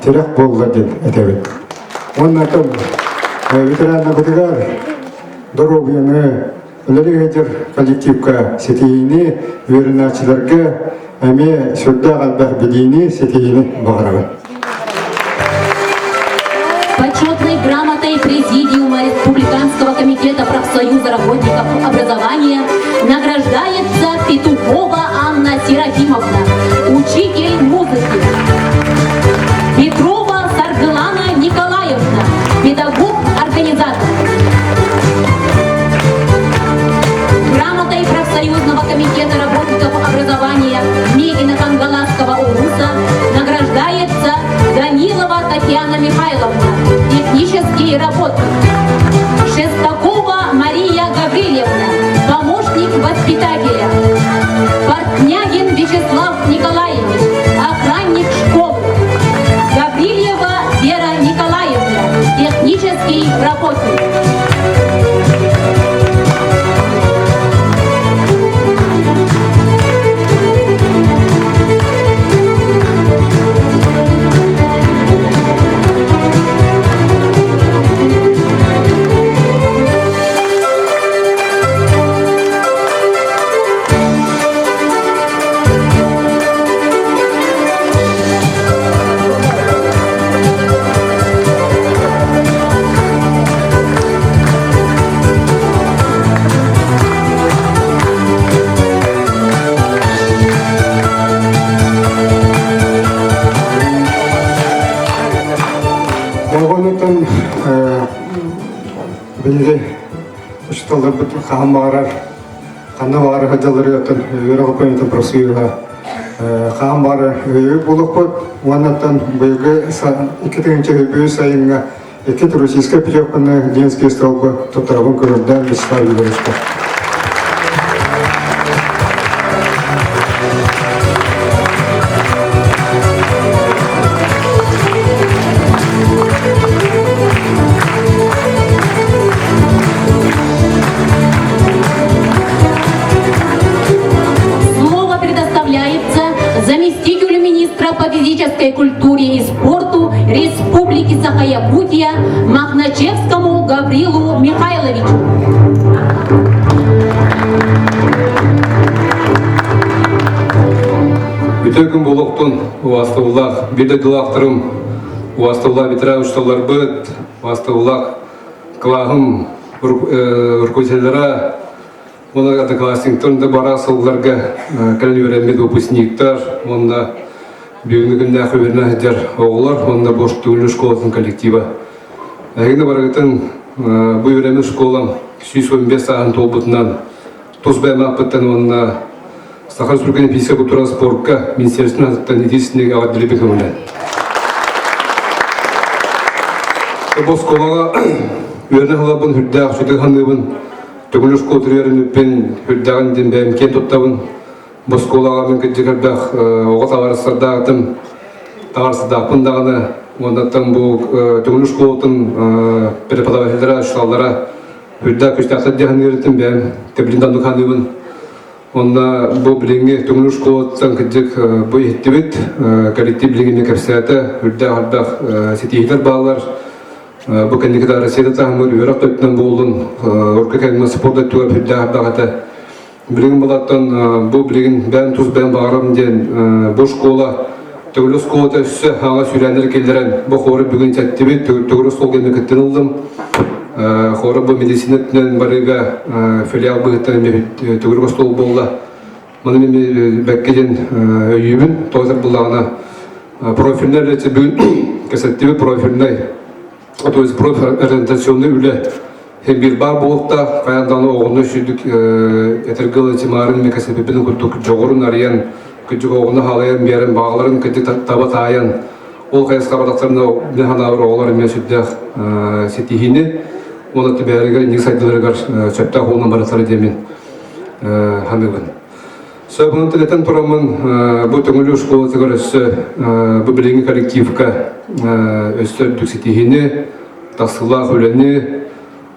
S15: тирэх буолла диэн этэбин. Уонна ветераннарбытыгар доруобуйаны, үлэлии сылдьар коллективка ситиһиини, үөрэнээччилэргэ эмиэ сүрдээх элбэх билиини, ситиһиини баҕарабын.
S11: Почетной грамотой Президиума Республиканского комитета профсоюза работников образования награждается Петухова Анна Серафимовна, учитель музыки. Петрова Саргылана Николаевна, педагог-организатор. Грамотой профсоюзного комитета работников образования Мегина-Кангаласского улуса награждается Данилова Татьяна Михайловна, технический работник. Васильевна, помощник воспитателя. Портнягин Вячеслав Николаевич, охранник школы. Гаврильева Вера Николаевна, технический работник.
S15: Оҕонутун биһиги учууталларбыт хаһан баҕарар ханна баҕарар сылдьалларыгар үөрэх өкөнүтүн профсоюһа хаһан баҕарар өйүүр буолуохпут уоннаттан быйылгы 2003 сайыҥҥа икки туристическай путевканы Ленский столба туттарабын көрөрдөөн Вячеслав Егоровичка.
S11: Слово предоставляется заместителю министра по физической культуре и спорту Республики Саха-Якутия Махначевскому Гаврилу Михайловичу.
S1: Үтө күн буолуохтун убаастабыллаах биир дойдулаахтарым, убаастабыллаах ветеран учууталларбыт, убаастабыллаах кылааһым руководителлара, уонна одноклассниктар да бара сылларга кэлэн үөрэммит выпускниктар уонна бүгүҥҥү күннээх үөрэнэ сылдьар оҕолор уонна бу Түгүлү школатын коллектива. Эһигини барыгытын бу үөрэммит школам 115 сааһын туолбутунан тус бэйэм ааппыттан уонна Саха Республикатын физическэй культура спорка министерствотын аатыттан итии эҕэрдэлиибин көҥүлэн. Бу оскуолаҕа үөрэнэ сылдьарбын сүрдээх үчүгэй саныыбын. Төгүл оскуола үөрэммиппин үрдэҕин диэн бэйэм киэн туттабын. Бу оскуолаҕа мин кырдьык элбэх оҕо табаарыстардаахтым, табаарыстардаахпын даҕаны. Уоннаттан бу Төгүл оскуолатын преподавателлэрэ, учууталлара үрдээх күстээхтэр диэн саныырытым бэйэм тэбилин даннык саныыбын. Онно бу билиҥҥи Төгүл оскуолаттан кырдьык бу иһиттибит, коллектив билигин кэпсээтэ, үрдээх элбэх ситиһиилэр бааллар. Бу кэнники да Россияда таһымыр үөрэх төттүнэн буоллун, урукку кэмҥэ спорт өттүгэр сүрдээх элбэх этэ. Билигин булаттан бу билигин бэйэм тус бэйэм баҕарам диэн бу школа төгүл оскуолата өссө хаҥа сүүрээннэр киллэрэн бу хору бүгүн сэттибит төгүл оскуола кэннэ кыттан ыллым. Хору бу медицина өттүнэн барыыга филиал быһыттан төгүрүк остуол буолла. Маны мен бэккэ диэн өйүүбүн. Тоҕо буллаҕына профильнай үлэ бүгүн кэсэттибит профильнай, то есть профориентационный үлэ биир баар буолуохтаах. Хайаан даҕаны оҕону сүрдүк этэргэ дылы тимаарын мекасепипин курдук дьоҕурун арыйан, кырдьык оҕону хаалайан биэрэн, баҕаларын кырдьык таба таайан, ол хайысха бадахтарына мин санаабар оҕолор эмиэ сүрдээх ситиһиини уонна түбэһэригэр инники сайдыыларыгар сөптөөх уонна барытары диэмин саныыбын. Сөбүнэн тилэтэн тураммын бу Төҥүлү школатыгар өссө бу билиҥҥи коллективка өссө үрдүк ситиһиини, тахсыылаах үлэни,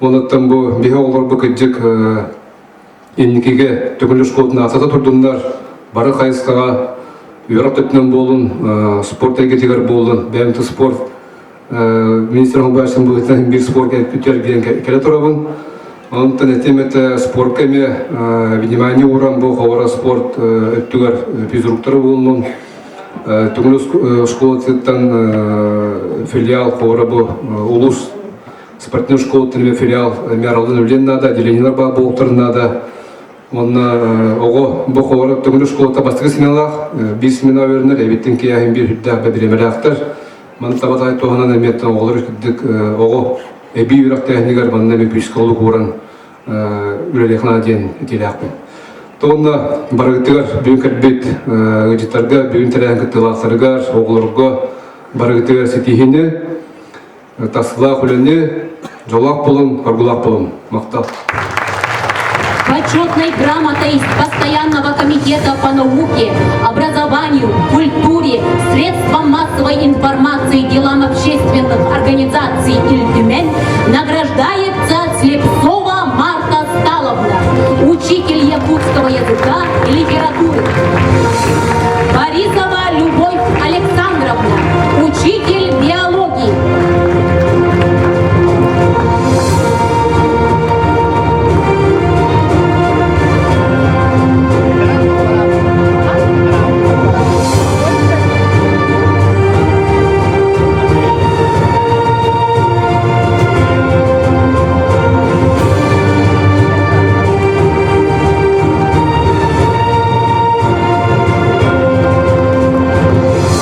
S1: онуттан бу биһи оҕолорбу кырдьык инникигэ Төҥүлү школатын аатата турдуннар, бары хайысхаҕа үөрэх өттүнэн буолун, спорт эйгэтигэр буолун, бэйэм спорт министр Хомбаевичтан быһыытынан биир спорт үтүөргүйэн кэлэ турабын. Онтон этим это спортка эмиэ внимание ууран бу ховара спорт өттүгэр физруктары буоллун. Түҥүл школатыттан филиал ховара бу улус спортивный школаттан эмиэ филиал эмиэ аралын үлен надо, отделениелар баар буолуохтарын надо. Онно оҕо бу ховара түҥүл школата бастакы сменалаах, биир смена үөрэнэр, эбиттин киэһин биир үрдээх бэбириэмэлээхтэр. Маны табатай туһанан эмиэ оҕолор үрдүк оҕо эбии үөрэхтээһинигэр манна эмиэ күүскэ олук ууран үлэлиэх наада диэн этиилээхпин. Туонна барыгытыгар бүгүн кэлбит ыалдьыттарга, бүгүн тэрээһин кыттыылаахтарыгар, оҕолорго барыгытыгар ситиһиини, тахсыылаах үлэни, дьоллоох буолун, оргулаах буолун. Махтал.
S11: Почетной грамотой Постоянного комитета по науке, образованию, культуре, средствам массовой информации, делам общественных организаций Ильтюмен награждается Слепцова Марта Сталовна, учитель якутского языка и литературы. Борисова Любовь Александровна, учитель биологии.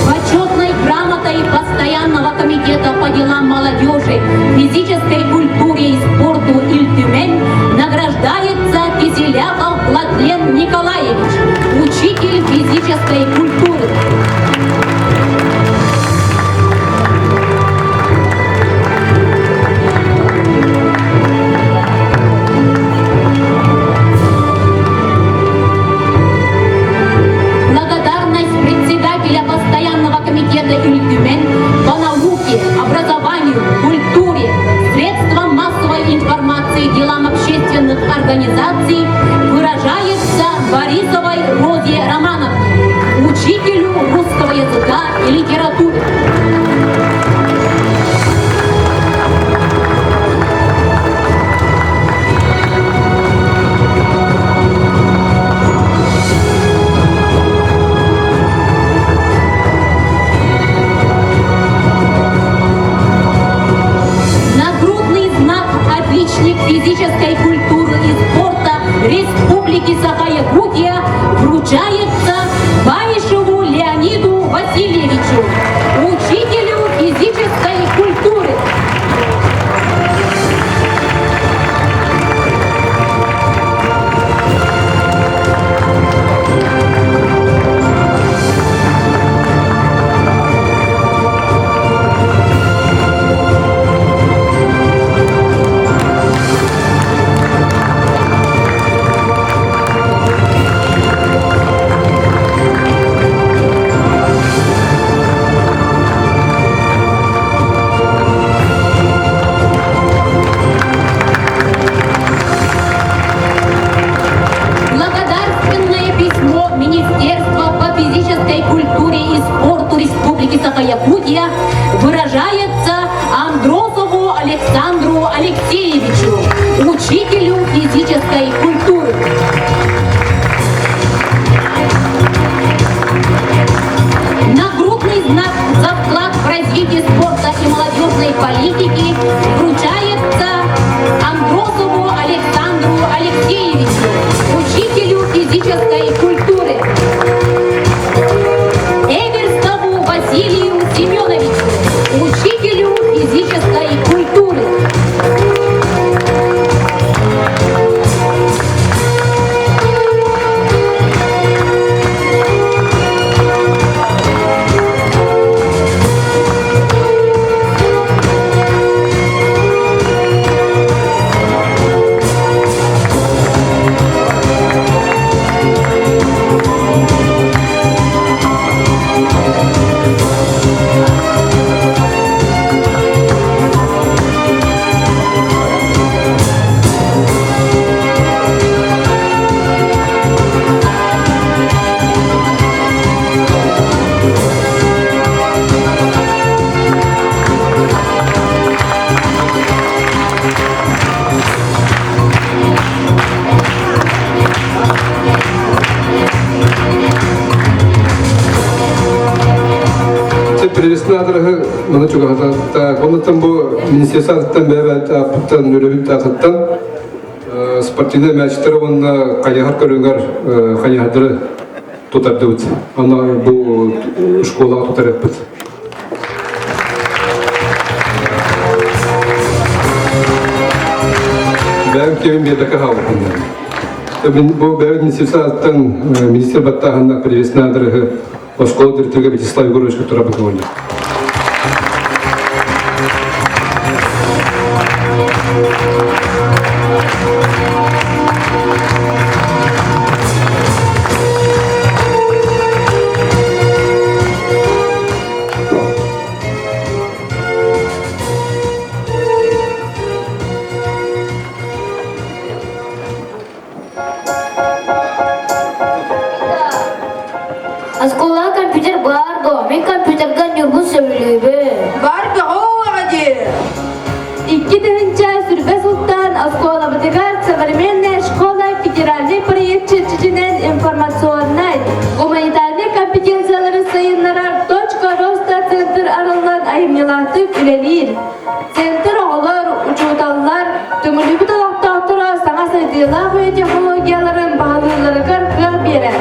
S11: Почетной грамотой Постоянного комитета по делам молодежи, физической культуре и спорту Ильтюмень награждается Киселяков Владлен Николаевич, учитель физической культуры. Благодарность председателя Постоянного комитета Ильтюмен по науке, образованию, культуре, средствам массовой информации, делам общественных организаций выражается Борисовой Розе Романовне, учителю русского языка и литературы. Нагрудный знак «Отличник физической культуры и спорта Республики Саха-Якутия» вручается Баишеву Леониду Васильевичу, учителю физической культуры. Благодарственное письмо Министерства по физической культуре и спорту Республики Саха-Якутия выражается Андросову Александру Алексеевичу, учителю физической культуры. Нагрудный знак за вклад в развитие спорта и молодежной политики вручается Андросову Александру Алексеевичу, учителю физической культуры. Эверстову Василию Семеновичу, учителю физической культуры.
S1: Привеснаторы маны чугахата оннотон бу министерствоттан бэбэт нүрөбүт таатыттан спортивный мячтары уонна хайыһар көрүҥэр хайыһардары тутардыбыт. Аны бу школаҕа тутарыппыт. Бэйэм кевин биэрбэккэ хаалбыппын. Мин бу бэйэбит министерствоттан министр баттааһынна привеснаторы оскуола директорга Вячеслав Егоровичка турабыт оонньуу.
S5: ситимнээхтик үлэлиир. Центр оҕолор, учууталлар, Төҥүлүбүт олохтоохторо саҥа сайдыылаах үйэ технологияларын баһылыылларыгар кыах биэрэр.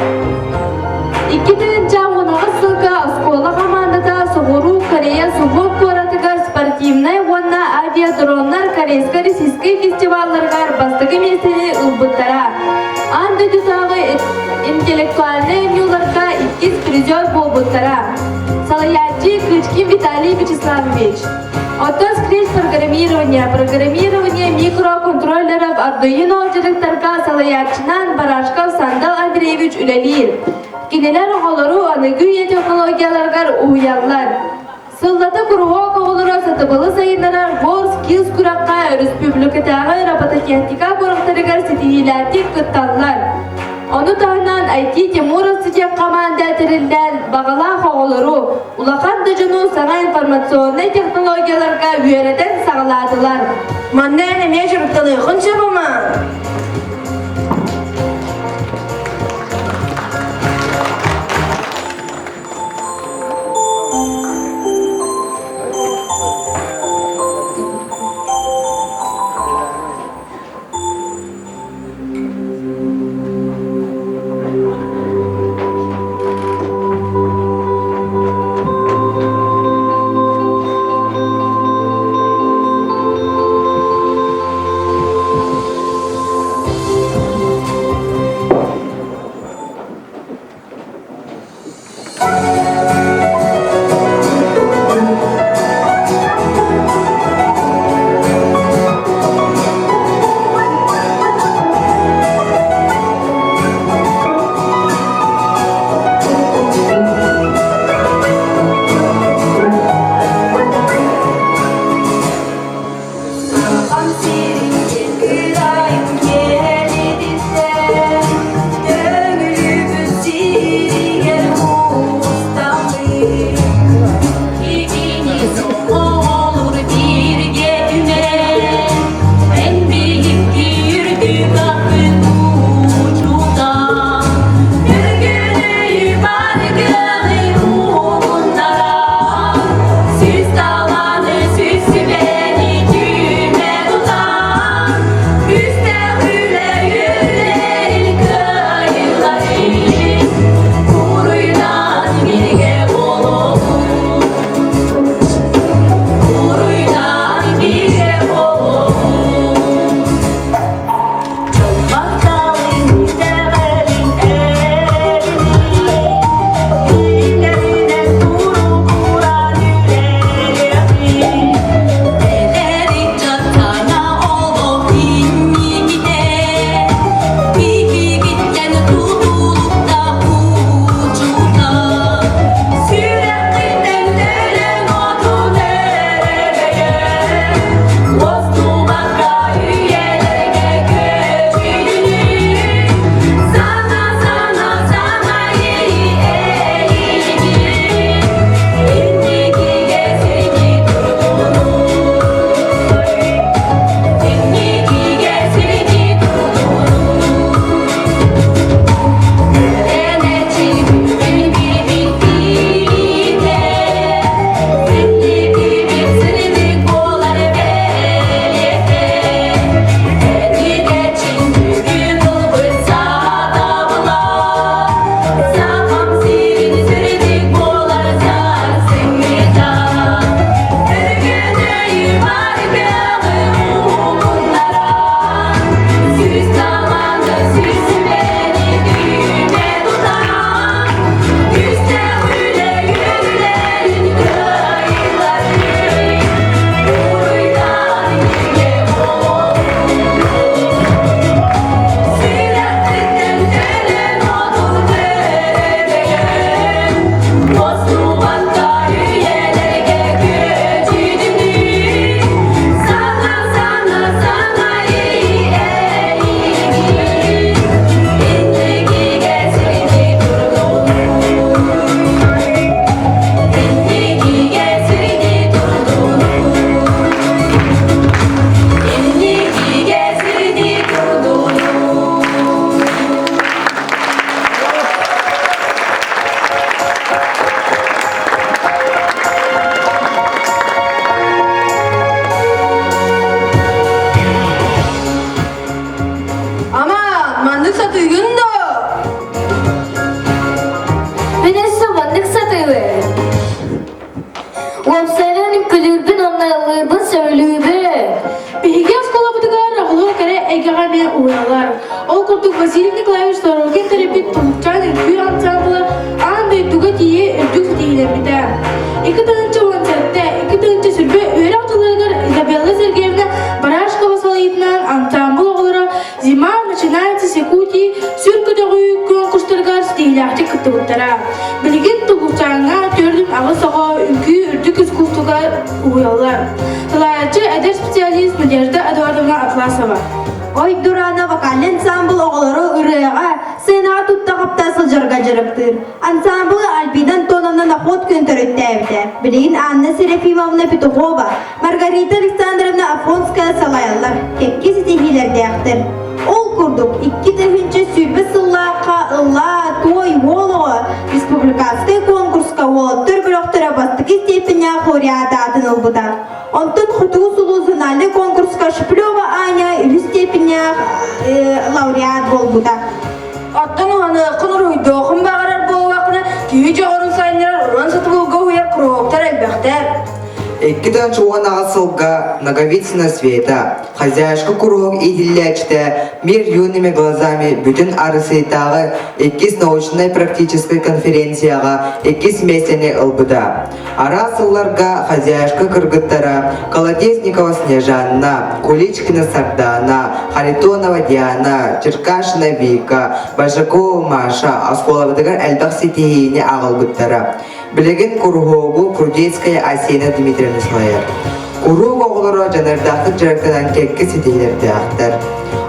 S5: 2018 сылга оскуола хамаандата Соҕуруу Корея Сувон куоратыгар спортивнай уонна авиадроннар корейско-российскай фестивалларыгар бастакы миэстэни ылбыттара. Аан дойдутааҕы интеллектуальнай оонньууларга иккис призер буолбуттара. Салайааччы Кычкин Виталий Вячеславович. Оттон скрипт программирования, программирование микроконтроллеров Arduino дьарыктарга салайааччынан Барашков Сандал Андреевич үлэлиир. Кинилэр оҕолору аныгы үйэ технологияларыгар уһуйаллар. Сыллата куруһуок оҕолоро сатабылы сайыннарар WorldSkills күрэххэ өрөспүүбүлүкэтээҕи робототехника куораттарыгар ситиһиилээхтик кытталлар. Ону таһынан IT Тимуровцы диэн хамаанда тэриллэн баҕалаах оҕолору, улахан да дьону саҥа информационнай технологияларга үөрэтэн саҕалаатылар.
S3: Манна эн эмиэ дьарыктаныаххын сөп ама?
S7: уһуйаллар. Ол курдук Василий Николаевич Сорокин төрөппүт Тулукчаан үҥкүү ансаамбыла аан дойдуга тиийэ үрдүк ситиһиилэммитэ. 2017, 2020 үөрэх дьылларыгар Изабелла Сергеевна Барашкова салайыытынан ансаамбыл оҕолоро Зима начинается с Якутии сүр көтөҕүү конкурстарыгар ситиһиилээхтик кыттыбыттара. Билигин Тугулчааҥҥа 48 оҕо үҥкүү үрдүк искусствоҕа уһуйаллар. Салайааччы эдэр специалист Надежда Эдуардовна Атласова.
S4: Ой Дурана вокальный ансамбл оҕолору ырыаҕа, сценаҕа тутта-хапта сылдьарга дьарыктыыр. Ансамблы Альбина Антоновна Находкин төрүттээбитэ. Билигин Анна Серафимовна Петухова, Маргарита Александровна Афонская салайаллар, кэкки ситиһиилэрдээхтэр. Ол курдук, 2020 сыллаахха ыллаа, туой уол оҕо республиканскай конкурска уолаттар бөлөхтөрө бастакы степеннээх лауреат аатын ылбыта. Онтон Хотугу сулус зональнай конкурска Шиплева Аня үһүс степеннээх лауреат буолбута.
S3: Оттон уһаныаххын уруһуйдуоххун баҕарар буоллаххына, киһи дьоҕурун сайыннарар уран сатабылга уһуйар куруһуоктар элбэхтэр.
S6: 2018 сылга Наговицына Света, хозяюшка куруһуок иитиллээччитэ «Мир юными глазами» бүтүн Арысыйтааҕы иккис научнай-практическай конференцияҕа иккис миэстэни ылбыта. Араас сылларга хозяюшка кыргыттара Колодезникова Снежанна, Куличкина Сардана, Харитонова Диана, Черкашина Вика, Бажакова Маша оскуолабытыгар элбэх ситиһиини аҕалбыттара. Билигин куруһуогу Крудецкая Асена Дмитриевна салайар. Куруук оҕолоро дьаныардаахтык дьарыктанан кэккэ ситиһиилэрдээхтэр.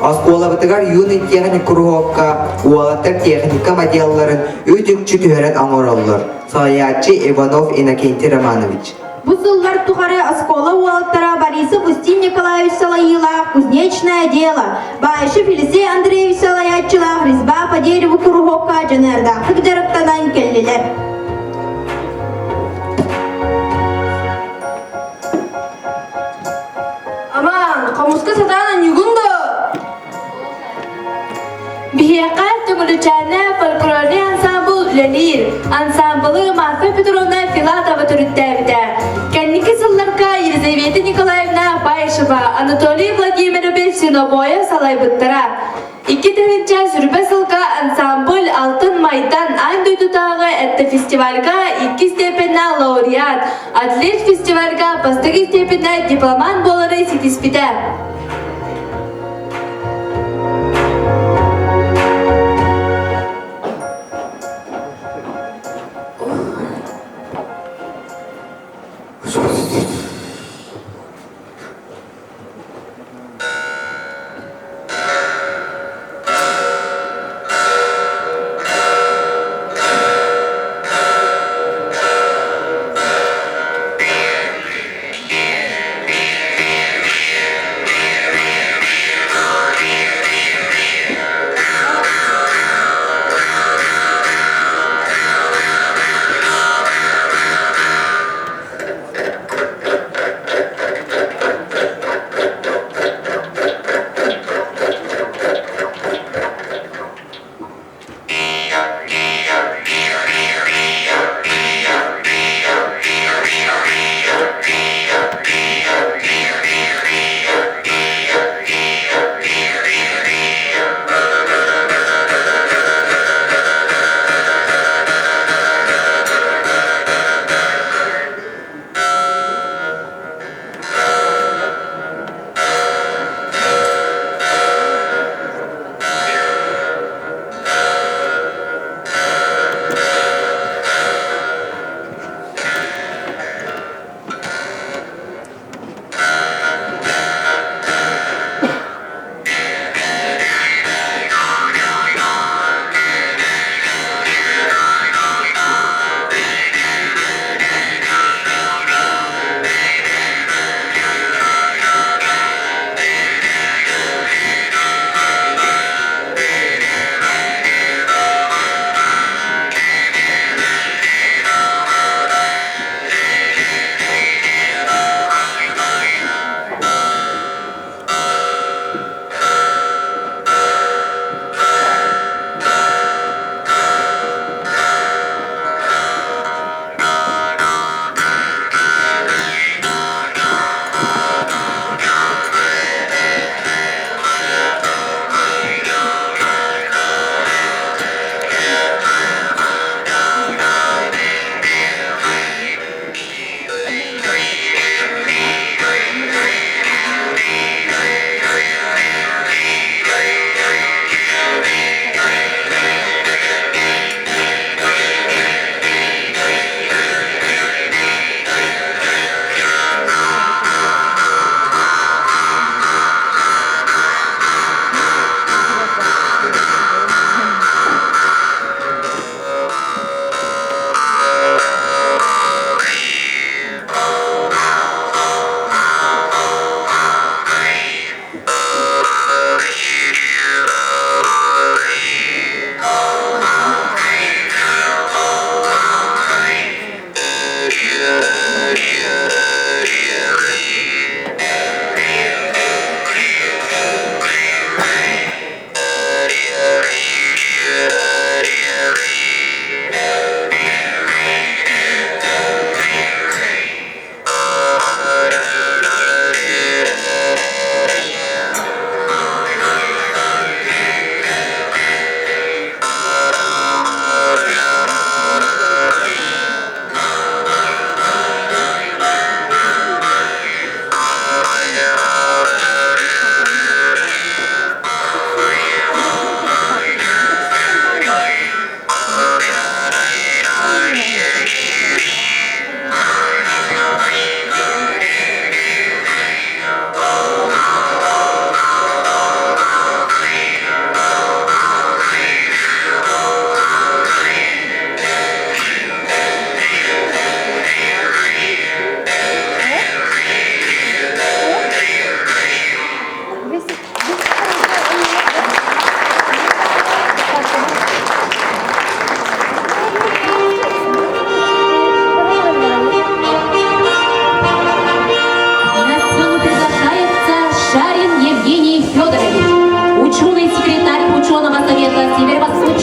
S6: Оскуолабытыгар юный техник куруһуокка уолаттар техника моделларын үт-үкчү түһэрэн оҥороллор. Салайааччы Иванов Иннокентий Романович.
S4: Бу сыллар тухары оскуола уолаттара Борисов Устин Николаевич салайыылаах «Кузнечное дело», Баишев Елисей Андреевич салайааччылаах «Резьба по дереву» куруһуокка дьаныардаахтык дьарыктанан кэллилэр.
S3: Аман, хомуска сатаан анньыгын да?
S5: Биһиэхэ Төҥүлүчээнэ фольклорнай ансаамбыл үлэлиир. Ансаамбылы Марфа Петровна Филатова төрүттээбитэ. Кэнники сылларга Елизавета Николаевна Баишева, Анатолий Владимирович Синобоев салайбыттара. 2020 сылга ансамбль Алтын Майдан аан дойдутааҕы этнофестивальга икки степеннээх лауреат, Атлет фестивальга бастакы степеннээх дипломант буолары ситиспитэ.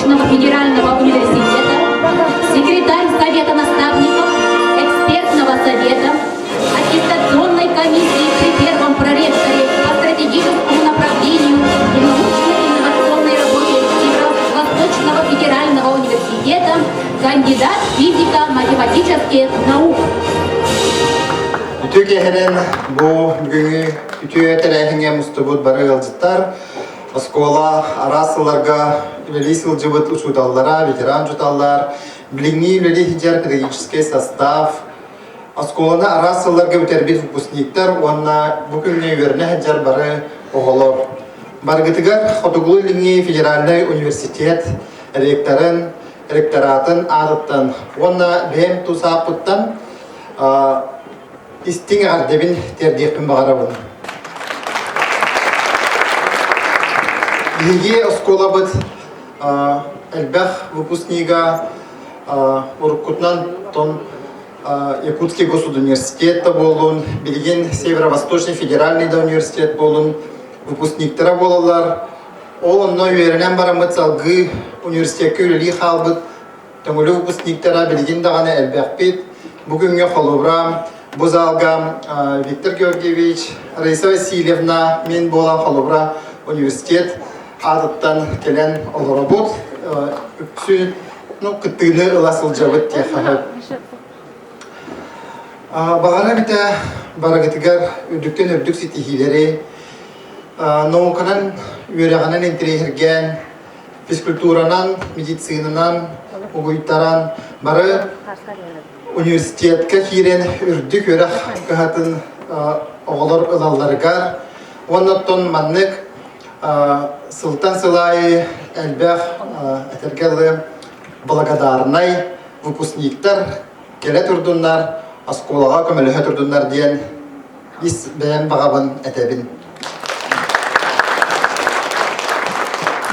S11: Северо-Восточного федерального университета, секретарь Совета наставников, экспертного совета, аттестационной комиссии при первом проректоре по стратегическому направлению и научно-инновационной работе Северо-Восточного федерального университета, кандидат физико-математических наук.
S16: Үтүө киэһэнэн бу бүгүҥҥү үтүө тэрээһиҥҥэ мустубут бары ыалдьыттар, оскуола араас сылларга үлэлии сылдьыбыт учууталлара, ветеран учууталлар, билиҥҥи үлэлии сылдьар педагогическай состав, оскуоланы араас сылларга бүтэрбит выпускниктар уонна бу күҥҥэ үөрэнэ сылдьар бары оҕолор. Барыгытыгар Хотугулуу-Илиҥҥи федеральнай университет ректорын, ректоратын аатыттан уонна бэйэм тус ааппыттан истиҥ эҕэрдэбин тиэрдиэхпин баҕарабын. Биһиги оскуолабыт элбэх выпускнига уруккутунан тон Якутский госуниверситет да буоллун, билигин Северо-Восточный федеральный да университет буоллун выпускниктара буолаллар. Ол онно үөрэнэн бараммыт салгыы университекка үлэлии хаалбыт Төҥүлү выпускниктара билигин даҕаны элбэхпит. Бу күҥҥэ холобура бу залга Виктор Георгиевич, Раиса Васильевна, мин буолан холобура университет аатыттан кэлэн олоробут. Үксүн ну, кыттыыны ыла сылдьабыт диэххэ Баҕара эбитэ барыгытыгар үрдүктэн үрдүк ситиһиилэри, науканан, үөрэҕинэн интэриэһиргээн, физкультуранан, медицинанан угуйтаран бары университетка киирэн үрдүк үөрэх кыһатын оҕолор ылалларыгар уонна оттон маннык сылтан сыл аайы элбэх этэргэ дылы благодарнай выпускниктар кэлэ турдуннар, оскуолаҕа көмөлөһө турдуннар диэн ис бэйэм баҕабын этэбин.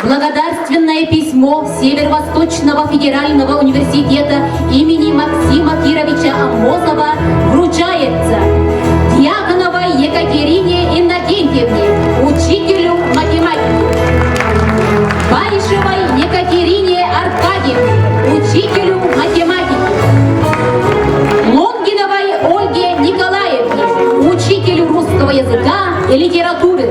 S11: Благодарственное письмо Северо-Восточного федерального университета имени Максима Кировича Аммосова вручается Дьяконовой Екатерине Иннокентьевне, учителю математики, Баришевой Екатерине Аркадьевне, учителю математики, Лонгиновой Ольге Николаевне, учителю русского языка и литературы.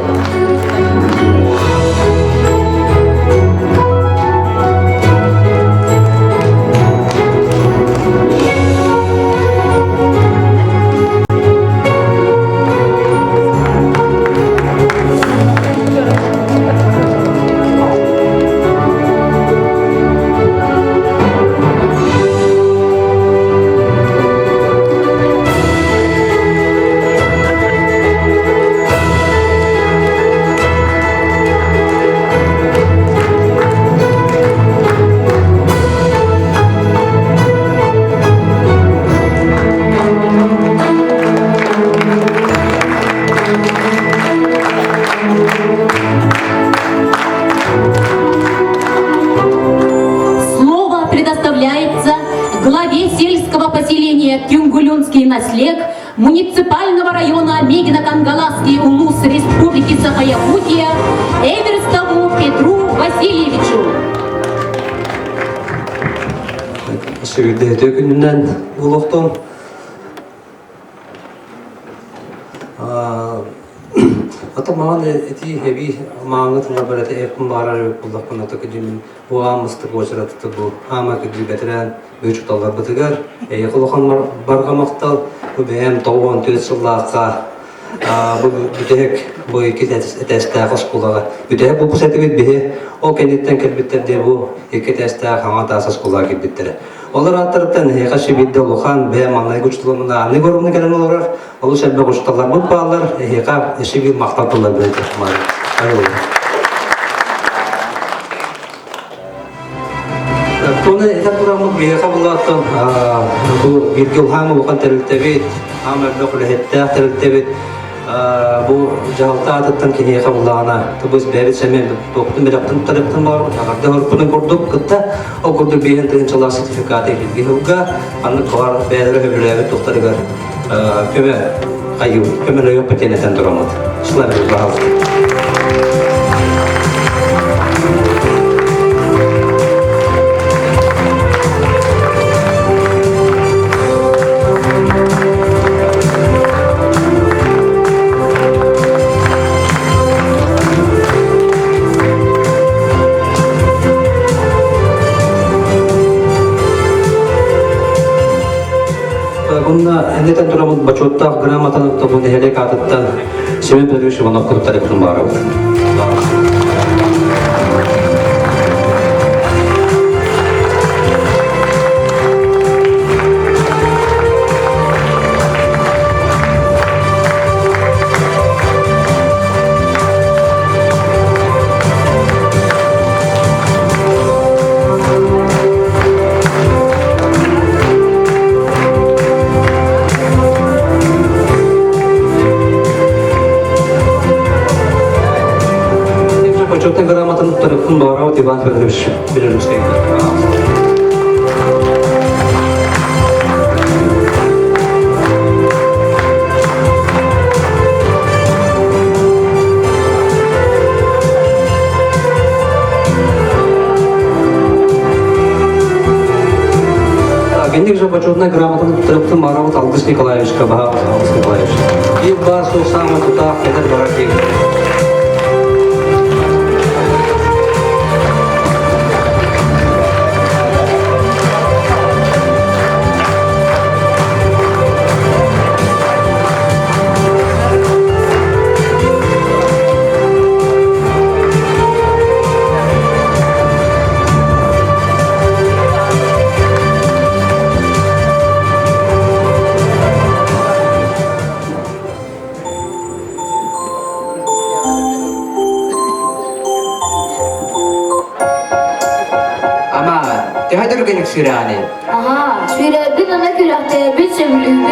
S11: Слово предоставляется главе сельского поселения Кюнгулюнский наслег муниципального района Мегино-Кангаласский улус Республики Саха-Якутия Эверстову Петру Васильевичу.
S10: Сүрдэһитэ күнүнэн олохтон Ата маҕан ити эби мааҥы тыла барата эппин баарар буллахпына токудьумин бу аамыстык уочаратыты бу аама кыдыы бэтэрээн учууталларбытыгар эйиэхэ улахан барҕа махтал бу бэйэм 94 сыллаахха бу бүтэһик бу икки этээстээх оскуолаҕа бүтэһик булбус этибит биһи ол кэнниттэн кэлбиттэр диэ бу икки этээстээх хаҥа таас оскуолаҕа киирбиттэрэ Олор ааттарыттан эһиэхэ сүбүрдэ улахан бэйэ маҥнайгы учууталымына Анны Егоровна кэлэн олорор. Олус элбэх учууталларбыт бааллар. Эһиэхэ өссө биир махтал тыллар Тоны этэн тураммыт биһиэхэ булааттан бу бииргэ улахан улахан тэрилтэбит, аам элбэх үлэһиттээх тэрилтэбит бу дьаһалта аатыттан киниэхэ буллаҕына тубус бэйэбит сэмэн туохтун бэлэхтин тарыптын баар аҕарда хорпунун курдук кытта ол курдук биэһин тыһыынчалаах сертификаты илги сылга аннык баҕар бэйэлэрэ сөбүлээбит туохтарыгар көмө хайыы көмөлөйүөх диэн этэн тураммыт Славик пожалуйста. Онна эннетен турамын бочуоттаах грамотаны тобу нэһилиэк аатыттан Семен Петрович Иванов куттарыктын баарабыт. Почетный грамотаны туттарыктын баарабыт Иван Федорович Белорусский. Кенник же почетная грамотаны туттарыктын баарабыт Алгыс Николаевичка баһа Алгыс Николаевич. Биир баар суох саамай тутаах эдэр барар диэн.
S6: Ама, төһө түргэнник сүрэҕиний?
S12: Аха, сүрэбин ана күрэхтэбин сөбүлүүбүн.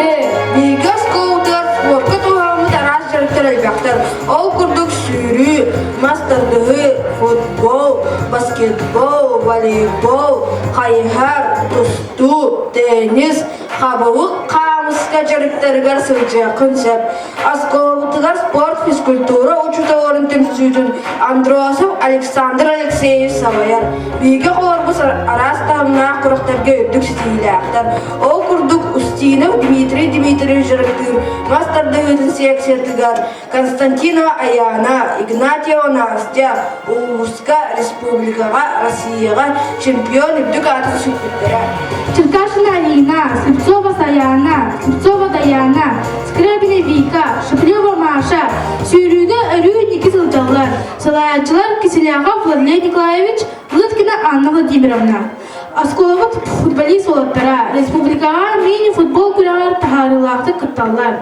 S3: Бииргэ оскуолатыгар спорка туһаммыт араас дьарыктар элбэхтэр. Ол курдук сүүрүү, мас тардыһыы, футбол, баскетбол, волейбол, хайыһар, тустуу, теннис, хабылык хаамыска дьарыктарыгар сылдьыаххын сөп. Оскуолабытыгар спорт, физкультура учууталларын түмсүүтүн Андросов Александр Алексеевич салайар. Биһиги оҕолорбут араас таһымнаах күрэхтэргэ үрдүк ситиһиилээхтэр. Ол курдук Устинов Дмитрий Дмитриевич дьарыктыыр мас тардыһыытын секциятыгар Константинова Аяна, Игнатьева Настя улууска, республикаҕа, Россияҕа чемпион үрдүк аатын сүкпүттэрэ.
S7: Черкашина Алина, Слепцова Саяна, Слепцова Даяна, Скрябина Вика, Шеплева Маша сүүрүүгэ өрүү инники сылдьаллар. Салайааччылар Киселяхов Владимир Николаевич, Лыткина Анна Владимировна. Оскуолабыт футболист уолаттара республикаҕа мини-футбол күрэҕэр таһаарыылаахтык кытталлар.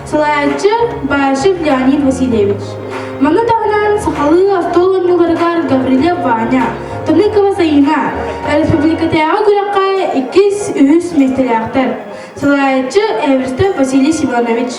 S7: Салайааччы Башев Леонид Васильевич. Маны таһынан сахалыы остуол оонньууларыгар Гаврилев Ваня, Тоныкова Саина республикатааҕы күрэххэ иккис, үһүс миэстэлээхтэр. Салайааччы Эверстов Василий Семенович.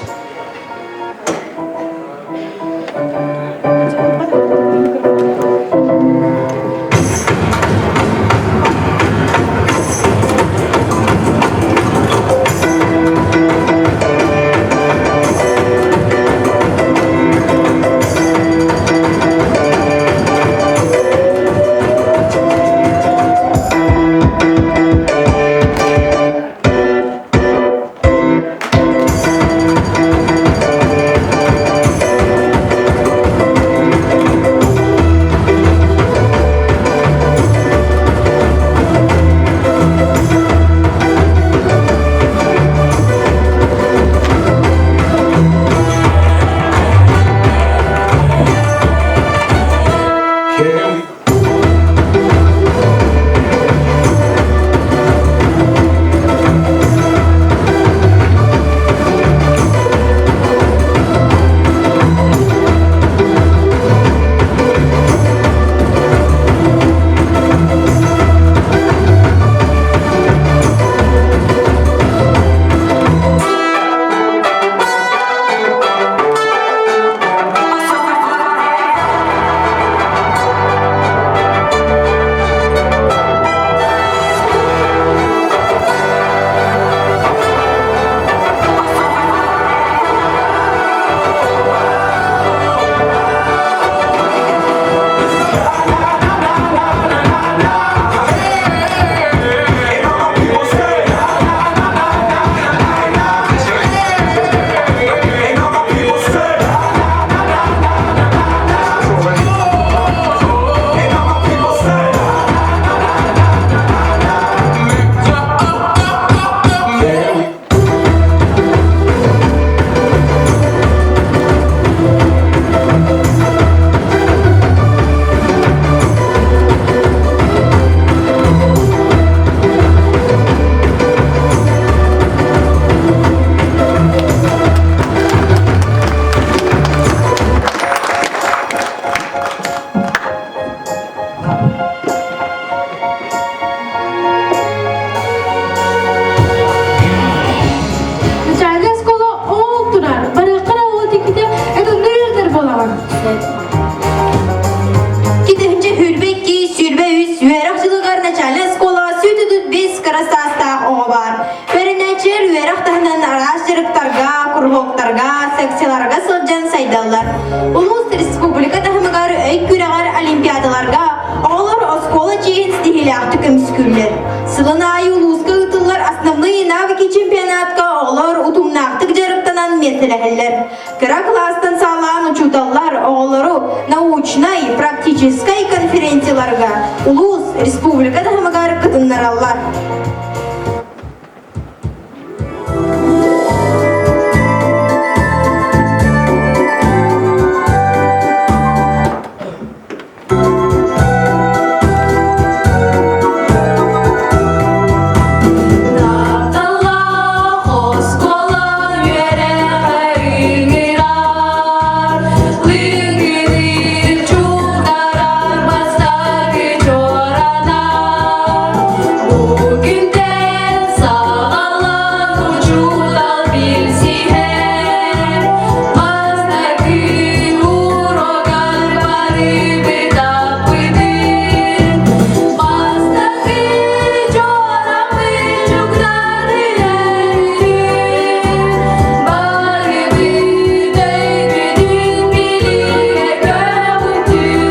S4: Улуус республика таһымыгар өй күрэҕэр олимпиадаларга оҕолор оскуола чиэһин ситиһиилээхтик көмүскүүллэр. Сылын аайы улууска ыытыллар основные навыки чемпионатка оҕолор утумнаахтык дьарыктанан миэстэлэһэллэр. Кыра кылаастан саҕалаан учууталлар оҕолору научнай, практическай конференцияларга улуус, республика таһымыгар кытыннараллар.
S2: Тапталлаах оскуола үөрэҕэр ыҥырар, лыҥкыныыр чугдарар бастакы чуоранар. Бу күнтэн саҕалаан учуутал билсиһэр, бастакы уруогар барыбыт аппытын, бастакы чуораммыт чугдаарыйарын, барыбыт өйбүтүн билигэ көҕүтүн,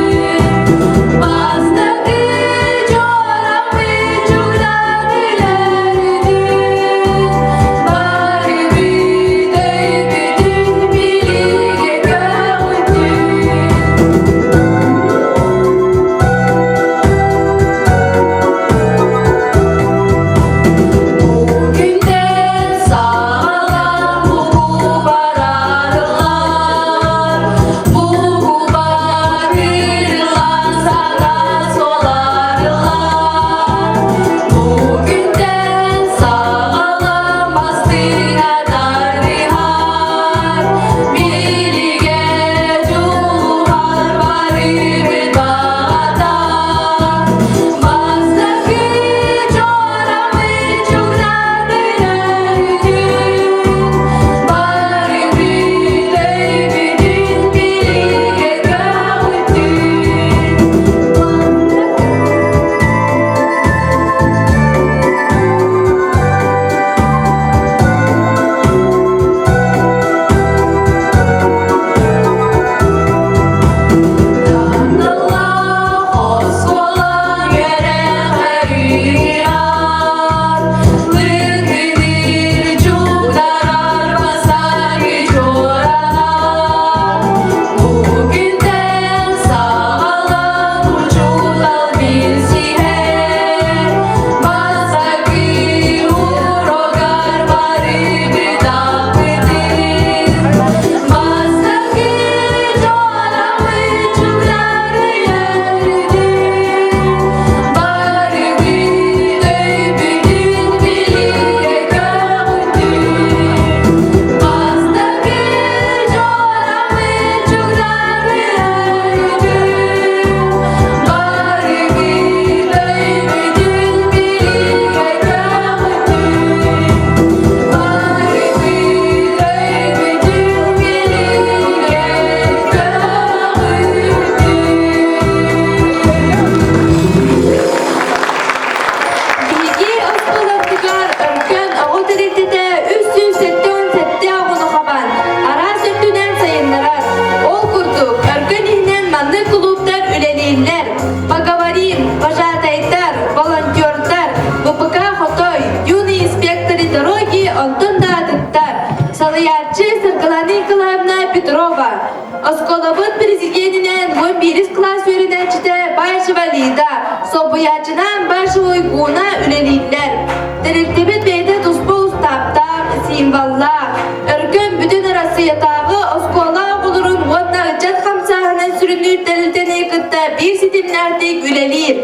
S2: бастакы чуораммыт чугдаарыйарын, барыбыт өйбүтүн билигэ көҕүтүн. Бу күнтэн саҕалаан буку барарылар, буку барырылар, саҥа суоларылар. Бу күнтэн саҕалаан бастыҥа тардыһар, билигэ дьулуһар барыбыт баҕата. Бастакы чуораммыт чугдаарбыт барыбыт өйбүтүн билигэ көҕүтүн. Тапталлаах оскуола үөрэҕэр ыҥырар, лыҥкыныыр чугдарар бастакы чуоранар. Бу күнтэн саҕалаан учуутал билсиһэр, бастакы уруогар барыбыт аппытын, бастакы чуораммыт чугдарыйарытын, барыбыт өйбүтүн билигэ көҕүтүн, бастакы чуораммыт чугдарыйарытын, барыбыт өйбүтүн билигэ көҕүтүн, барыбыт өйбүтүн билигэ көҕүтүн.
S5: Биһиги оскуолабытыгар Өркөн оҕо тэрилтэтэ 377 оҕону хабан, араас өттүнэн сайыннарар. Ол курдук, Өркөн иһинэн маннык кулууптар үлэлииллэр. Поговорим, вожатайдар, волонтердар, ВПК Хотой, юные инспекторы дороги, онтон да атыттар. Салайааччы Саргылана Николаевна Петрова. Оскуолабыт президенинэн 11 кылаас үөрэнээччитэ Баишева Лида, солбуйааччынан Баишева Уйгуна үлэлииллэр. Тэрилтэбит бэйэтэ туспа устааптаах, символлаах, Өркөн бүтүн Арассыыйатааҕы оскуола оҕолорун уонна ыччат хамсааһынын сүрүннүүр тэрилтэни кытта биир ситимнээхтик үлэлиир.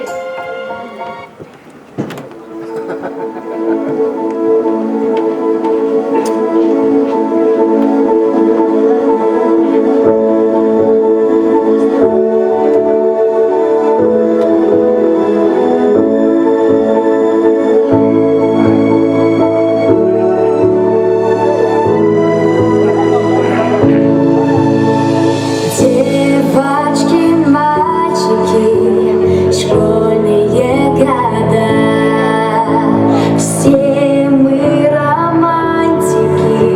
S2: Девочки, мальчики, школьные года. Все мы романтики.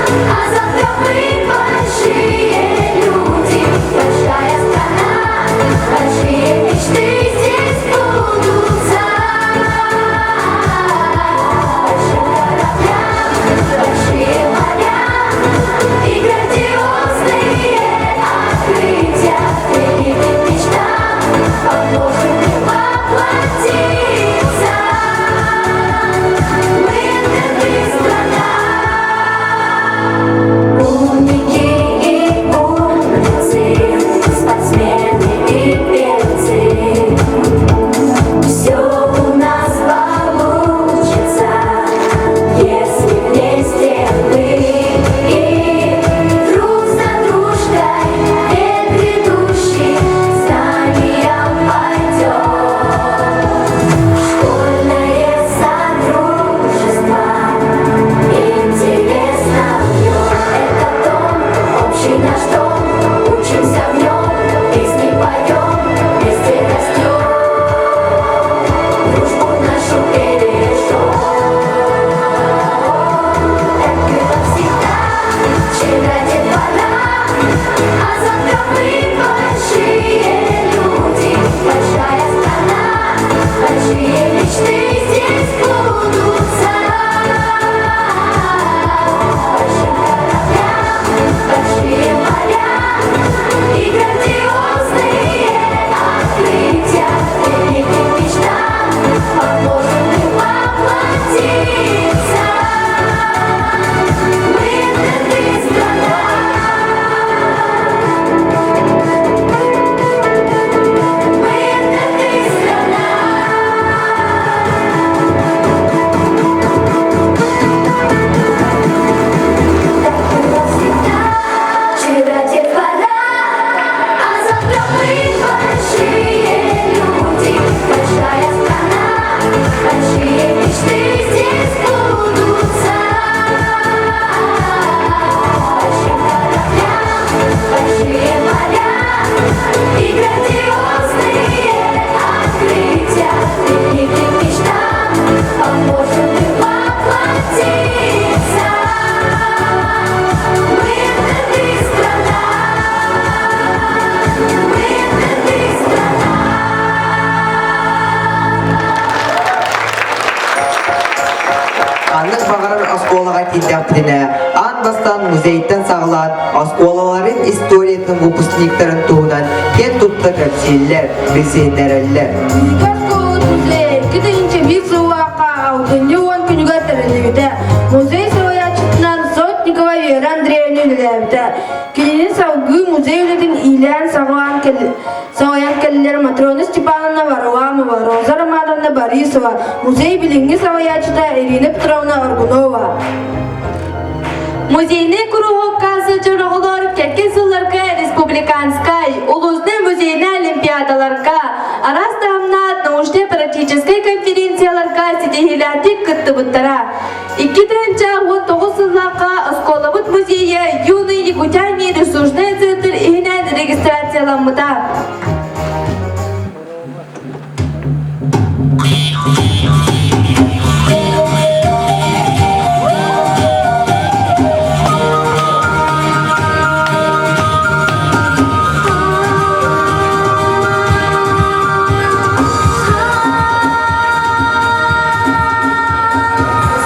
S2: А завтра мы большие люди, большая страна, большие мечты здесь сбудутся. Большим кораблям, большие моря и грандиозные открытия великим мечтам поможем им воплотиться. Мы это страна. Умники и умницы, спортсмены и певцы. Все у нас получится, если вместе мы и друг за дружкой век грядущий знаниям пойдем. Школьное содружество интересно в нем. Это дом, общий наш дом, учимся в нем, песни поем, вместе растем. Дружбу нашу бережем. Так было всегда, вчера детвора, а завтра мы большие люди, большая страна, большие мечты здесь сбудутся. Большим кораблям, большие моря и грандиозные открытия великим мечтам поможем им воплотиться. Мы это страна. Мы это страна. Так было всегда, вчера детвора, а завтра мы большие люди, большая страна, большие мечты здесь сбудутся. Большим кораблям, большие моря и грандиозные открытия великим мечтам поможем им воплотиться. Мы это страна. Мы это страна.
S6: Ханнык баҕарар оскуолаҕа тиийдэхпитинэ, аан бастаан музейтан саҕалаан оскуолаларын историятын выпускниктарын туһунан киэн тутта кэпсииллэр, билсиһиннэрэллэр.
S3: Биһиги оскуолабыт музейа 2001 сыллаахха алтынньы 10 күнүгэр тэриллибитэ. Музей салайааччытынан Сотникова Вера Андреевна үлэлээбитэ. Кинини салгыы музей үлэтин иилээн-саҕалаан салайан кэллилэр Матрена Степановна Варламова, Роза Романовна Борисова, музей билиҥҥи салайааччыта Ирина Петровна Аргунова.
S5: Музейный куруһуокка сылдьар оҕолор кэккэ сылларга республиканскай, улуснай музейнай олимпиадаларга, араас таһымнаах научнай-практическай конференцияларга ситиһиилээхтик кыттыбыттара. 2019 сыллаахха оскуолабыт музейа «Юные якутяне» ресурсный центр иһинэн регистрацияламмыта.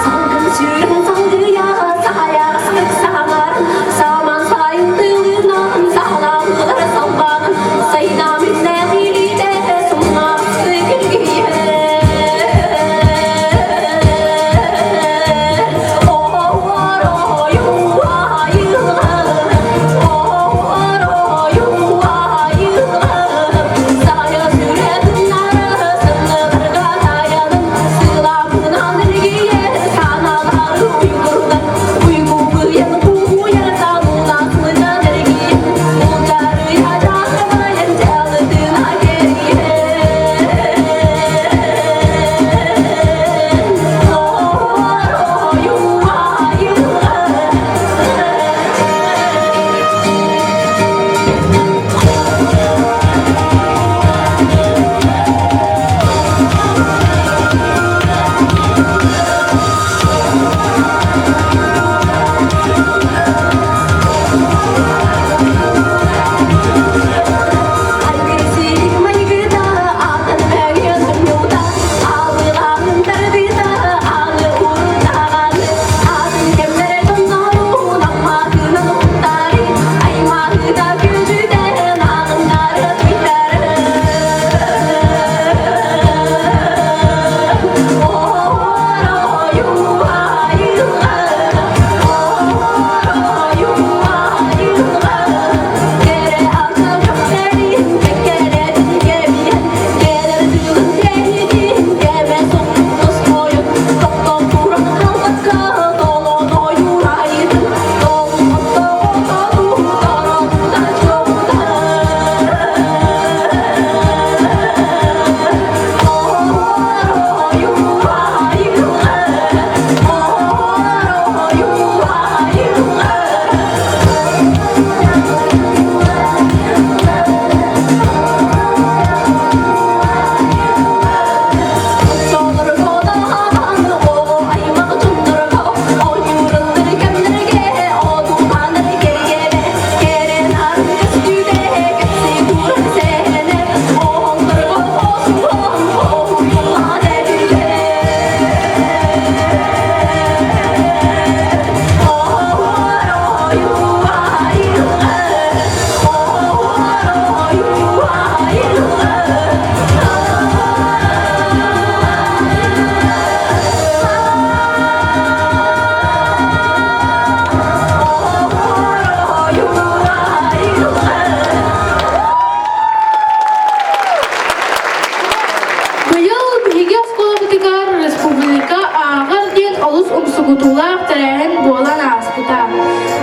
S2: Салгын сүүрэн салгыйаҕа саһайаҕастык саҥар, Саман сайын тылынан саһалаан салбаан,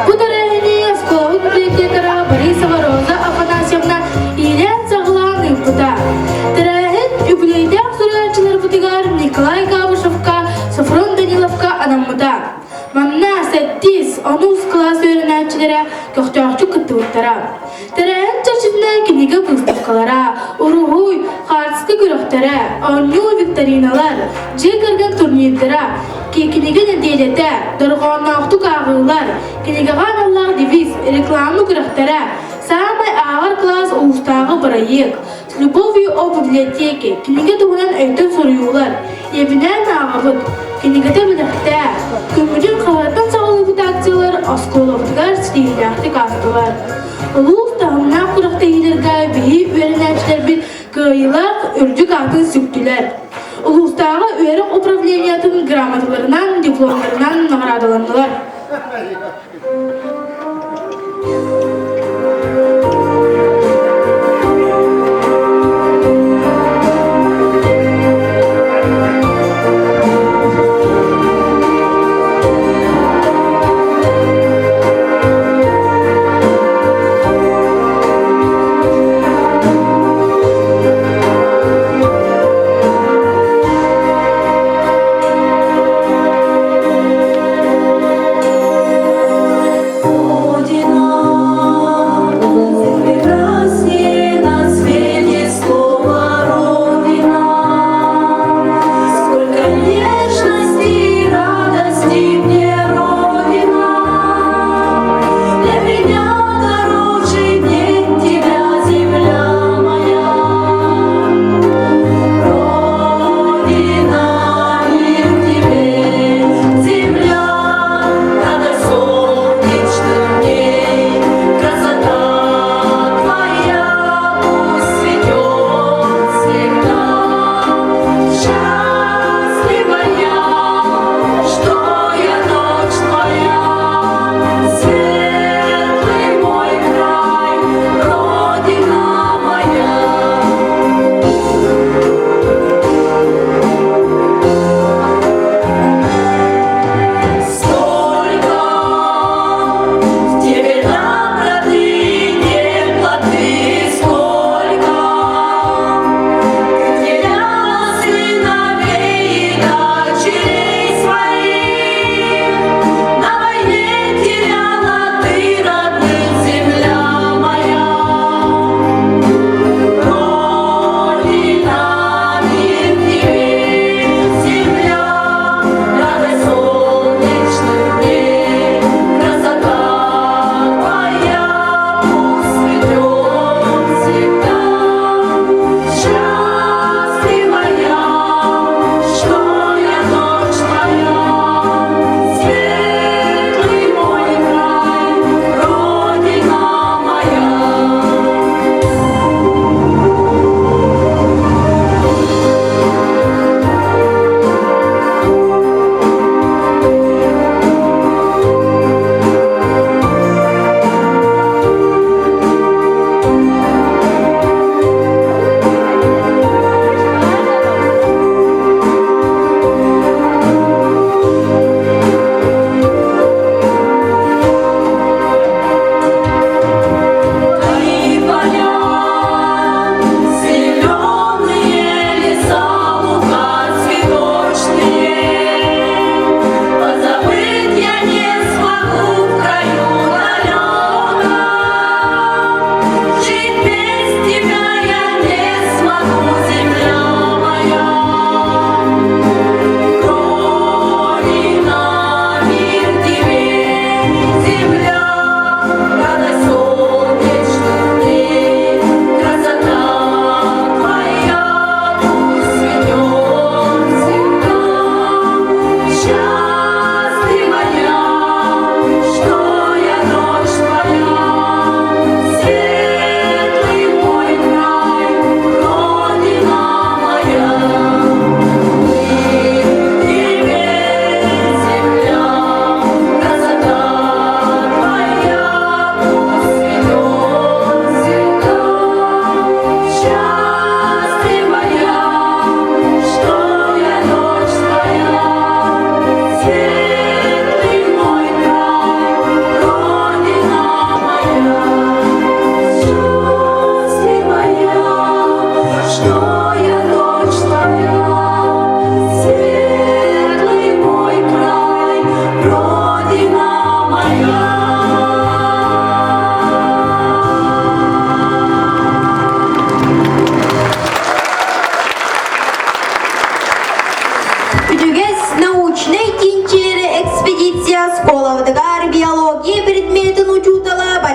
S7: Бу тэрээһини оскуолабыт библиотекара Борисова Роза Афанасьевна иилээн-саҕалаан ыыппыта. Тэрээһин үбүлүөйдээх суруйааччыларбытыгар Николай Габышевка, Софрон Даниловка анаммыта. Манна сэттис, онус кылаас үөрэнээччилэрэ көхтөөхтүк кыттыбыттара. Тэрээһин чэрчитинэн кинигэ быыстапкалара, уруһуй, хаартыска күрэхтэрэ, оонньуу викториналар, дьиэ кэргэн турнирдара, кинигэ нэдиэлэтэ, дорҕоонноохтук ааҕыылар, кинигэҕэ аналлаах девиз, реклама күрэхтэрэ, саамай ааҕар кылаас улуустааҕы бырайыак, С любовью о библиотеке кинигэ туһунан өйтөн суруйуулар, ийэбинээн ааҕабыт, кинигэтэ бэлэхтээ, күммүтүн хаһыаттан саҕалыыбыт акциялар оскуолабытыгар ситиһиилээхтик аастылар. Улуус таһымнаах күрэхтэһиилэргэ биһи үөрэнээччилэрбит кыайыылаах үрдүк аатын сүктүлэр. Улуустааҕы үөрэх управлениетын грамоталарынан, дипломнарынан наҕараадаланнылар.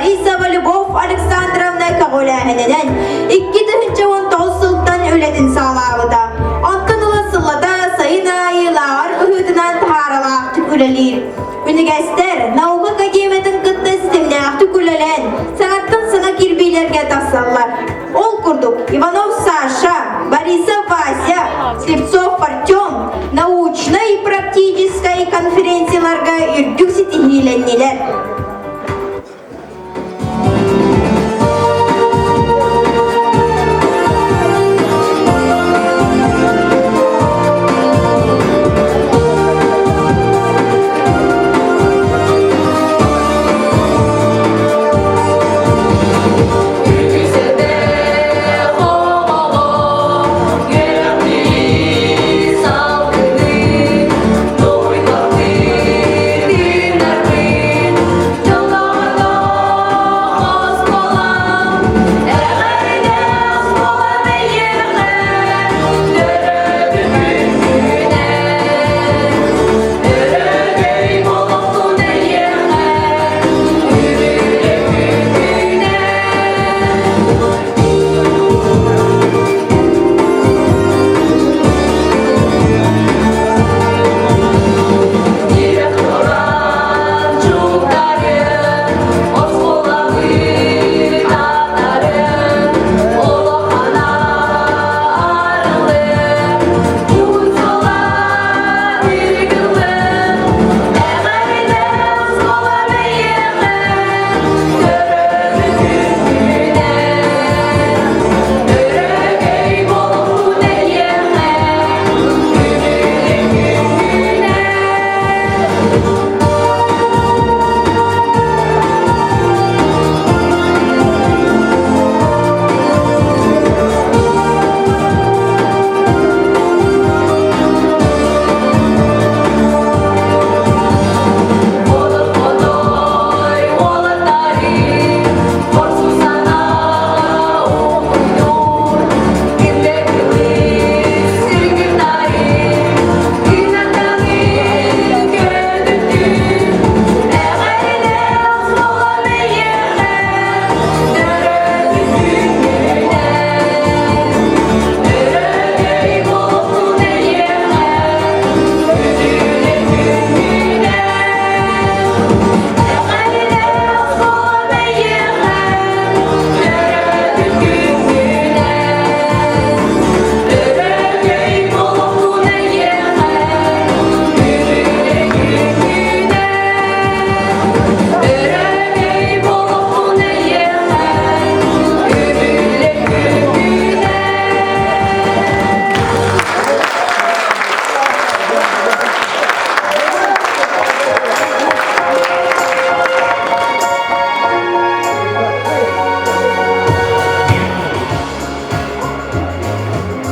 S4: Борисова Любовь Александровна көҕүлээһининэн 2019 сылтан үлэтин саҕалаабыта. Онтон ыла сыллата сайын аайы лааҕыр быһыытынан таһааралаахтык үлэлиир. Үнүгэстэр наука академиятын кытта ситимнээхтик үлэлээн, саҥаттан саҥа кирбиилэргэ тахсаллар. Ол курдук, Иванов Саша, Борисов Вася, Слепцов Артем научнай и практическай конференцияларга үрдүк ситиһиилэннилэр.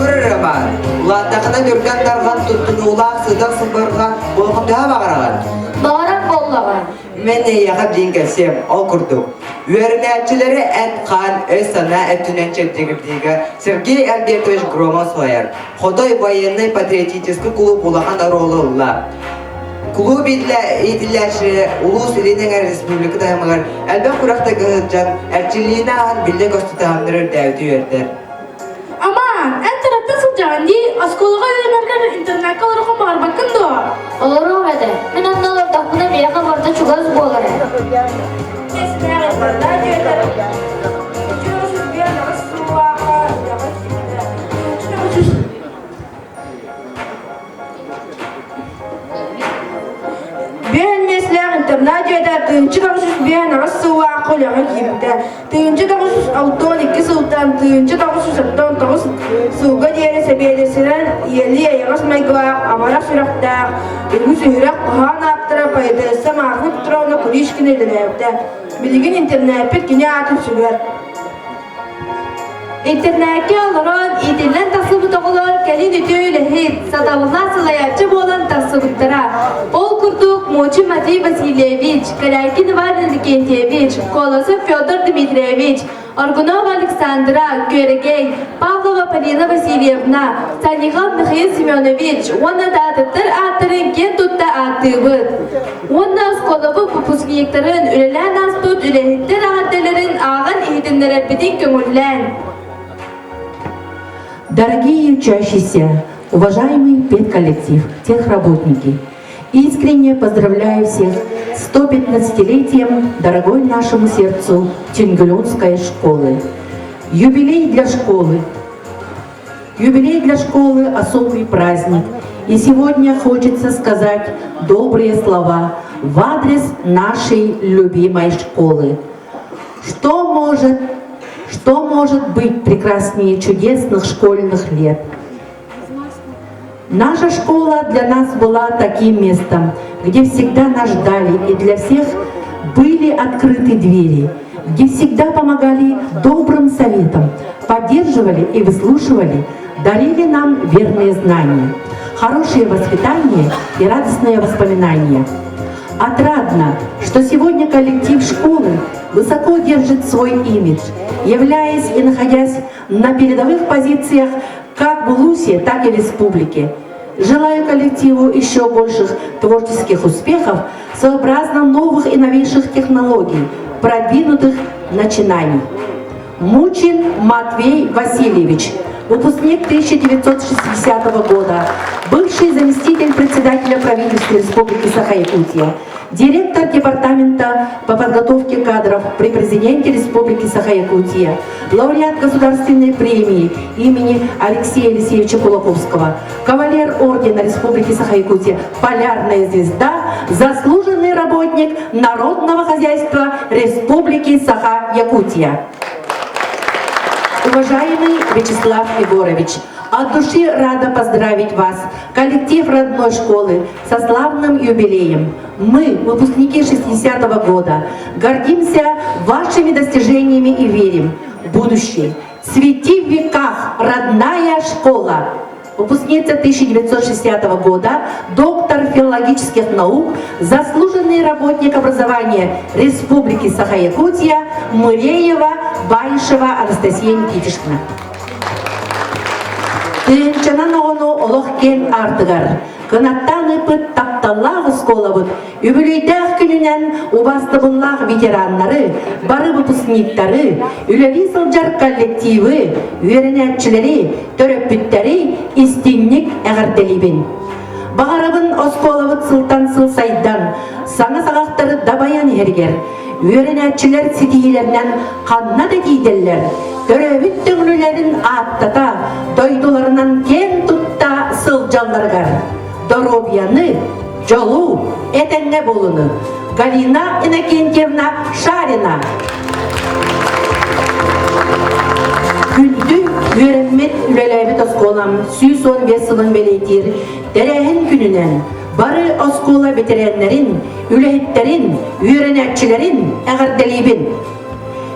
S6: Кырырыман, улааттахына түргэн тарҕан туттунуулаах сытар сылбырҕа буолуохха баҕараҕын?
S5: Баҕарар буоллаҕа.
S6: Мен эйиэхэ диин кэлсиэм, ол курдук. Үөрэнээччилэри эт-хаан, өй-санаа өттүнэн чэбдигирдиигэ Сергей Альбертович Громов салайар Хотой военнай-патриотическай кулууп улахан оруолу ылла. Кулууп иитиллээччилэрэ улуус Илин Эҥэр республика таһымыгар элбэх күрэхтэргэ сылдьан, эрчиллиини ааһан биллэ-көстө таһымнары үрдээбити үөрдэр.
S7: Амаан, эн таратта сылдьаҕын дии, оскуолаҕа үөрэнэргэр интернакка олороххун баҕарбаккын дуо?
S5: Олоруом этэ. Мин онно олордохпуна миэхэ барыта чугас буолар ээ.
S3: Биэн миэсэлээх интернат дьиэтэ 1958 сыллаахха үлэҕэ киирбитэ. 1962 сылтан 1979 сылга диэри сэбиэдиссэйинэн ийэлии эйэҕэс майгылаах, амарах сүрэхтээх, үгүс үһүрэх хоһоон ааптара поэтесса Марфа Петровна Куличкина үлэлээбитэ. Билигин интернеппит кини аатын сүгэр.
S5: Интернакка олорон, иитиллэн тахсыбыт оҕолор кэлин үтүө үлэһит, сатабыллаах салайааччы буолан тахсыбыттара. Ол курдук Муочи Матвей Васильевич, Корякин Иван Иннокентьевич, Колосов Федор Дмитриевич, Аргунова Александра, Күөрэгэй, Павлова Полина Васильевна, Санников Михаил Семенович уонна да атыттар ааттарын киэн тутта ааттыыбыт. Уонна оскуолабыт выпускниктарын үлэлээн ааспыт үлэһиттэр аҕа билиһиннэрэрбитин көҥүллээн.
S9: Дорогие учащиеся, уважаемый педколлектив, техработники, искренне поздравляю всех с 115-летием дорогой нашему сердцу Тюнгелюнской школы. Юбилей для школы. Юбилей для школы – особый праздник. И сегодня хочется сказать добрые слова в адрес нашей любимой школы. Что может, что может быть прекраснее чудесных школьных лет? Наша школа для нас была таким местом, где всегда нас ждали и для всех были открыты двери, где всегда помогали добрым советом, поддерживали и выслушивали, дарили нам верные знания, хорошее воспитание и радостные воспоминания. Отрадно, что сегодня коллектив школы высоко держит свой имидж, являясь и находясь на передовых позициях как в Улусе, так и в республике. Желаю коллективу еще больших творческих успехов сообразно новых и новейших технологий, продвинутых начинаний. Мучин Матвей Васильевич, выпускник 1960 года, бывший заместитель председателя правительства Республики Саха-Якутия, директор департамента по подготовке кадров при президенте Республики Саха-Якутия, лауреат государственной премии имени Алексея Елисеевича Кулаковского, кавалер ордена Республики Саха-Якутия «Полярная звезда», заслуженный работник народного хозяйства Республики Саха-Якутия. Уважаемый Вячеслав Егорович, от души рада поздравить вас, коллектив родной школы, со славным юбилеем. Мы, выпускники 60-го года, гордимся вашими достижениями и верим в будущее. Цвети в веках, родная школа! Выпускница 1960 года, доктор филологических наук, заслуженный работник образования Республики Саха-Якутия Мыреева Баишева Анастасия Никитична. Тыынчанан оҕону олох киэн аартыгар, кынаттаан ыыппыт тапталлаах оскуолабыт үбүлүйдээх күнүнэн убаастабыллаах ветераннары, бары выпускниктары, үлэлии сылдьар коллективы, үөрэнээччилэри, төрөппүттэри истиҥник эҕэрдэлиибин. Баҕарабын оскуолабыт сылтан сыл сайдан, саҥа саҕахтары дабайан иһэригэр, үөрэнээччилэр ситиһиилэринэн ханна да тиийдэллэр, төрөөбүт төҥүлүлэрин ааттата, дойдуларынан киэн тутта сылдьалларыгар доруобуйаны, дьолу, этэҥҥэ буолуну Галина Иннокентьевна Шарина. Күндү үөрэммит, үлэлээбит оскуолам 115 сылын бэлиэтиир тэрээһин күнүнэн бары оскуола бэтэрээннэрин, үлэһиттэрин, үөрэнээччилэрин эҕэрдэлиибин.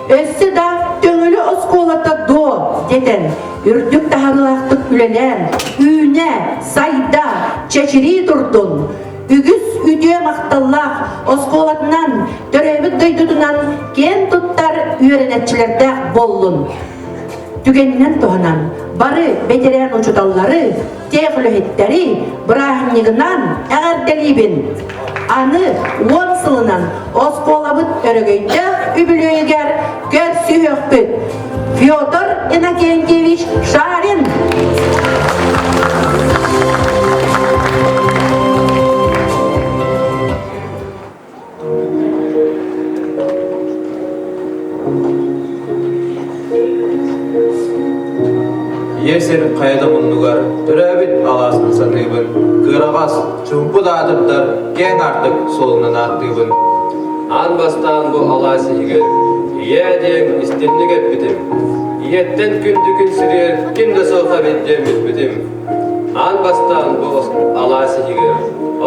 S9: Өссө да Төҥүлү оскуолата дуо дэтэн, үрдүк таһаарыылаахтык үлэлээн, үүнэ, сайда, чэчирии турдун. Үгүс үтүө махталлаах оскуолатынан, төрөөбүт дойдутунан киэн туттар үөрэнээччилэрдээх буоллун. Түгэнинэн туһанан, бары бэтэрээн учууталлары, тех үлэһиттэри бырааһынньыгынан эҕэрдэлиибин! Аны уон сылынан оскуолабыт өрөгөйдөөх үбүлүөйүгэр көрсүһүөхпүт. Федор Иннокентьевич Шарин!
S17: Ийэ сир хайа да муннугар төрөөбүт алааспын саныыбын, кыараҕас, чуумпу да аатырдар киэҥ аартык суолунан ааттыыбын.
S18: Аан бастаан бу алаас иһигэр ийээ диэн истинник эппитим. Ийэттэн күндү күн сиригэр ким да суох эбит диэн билбитим. Аан бастаан бу алаас иһигэр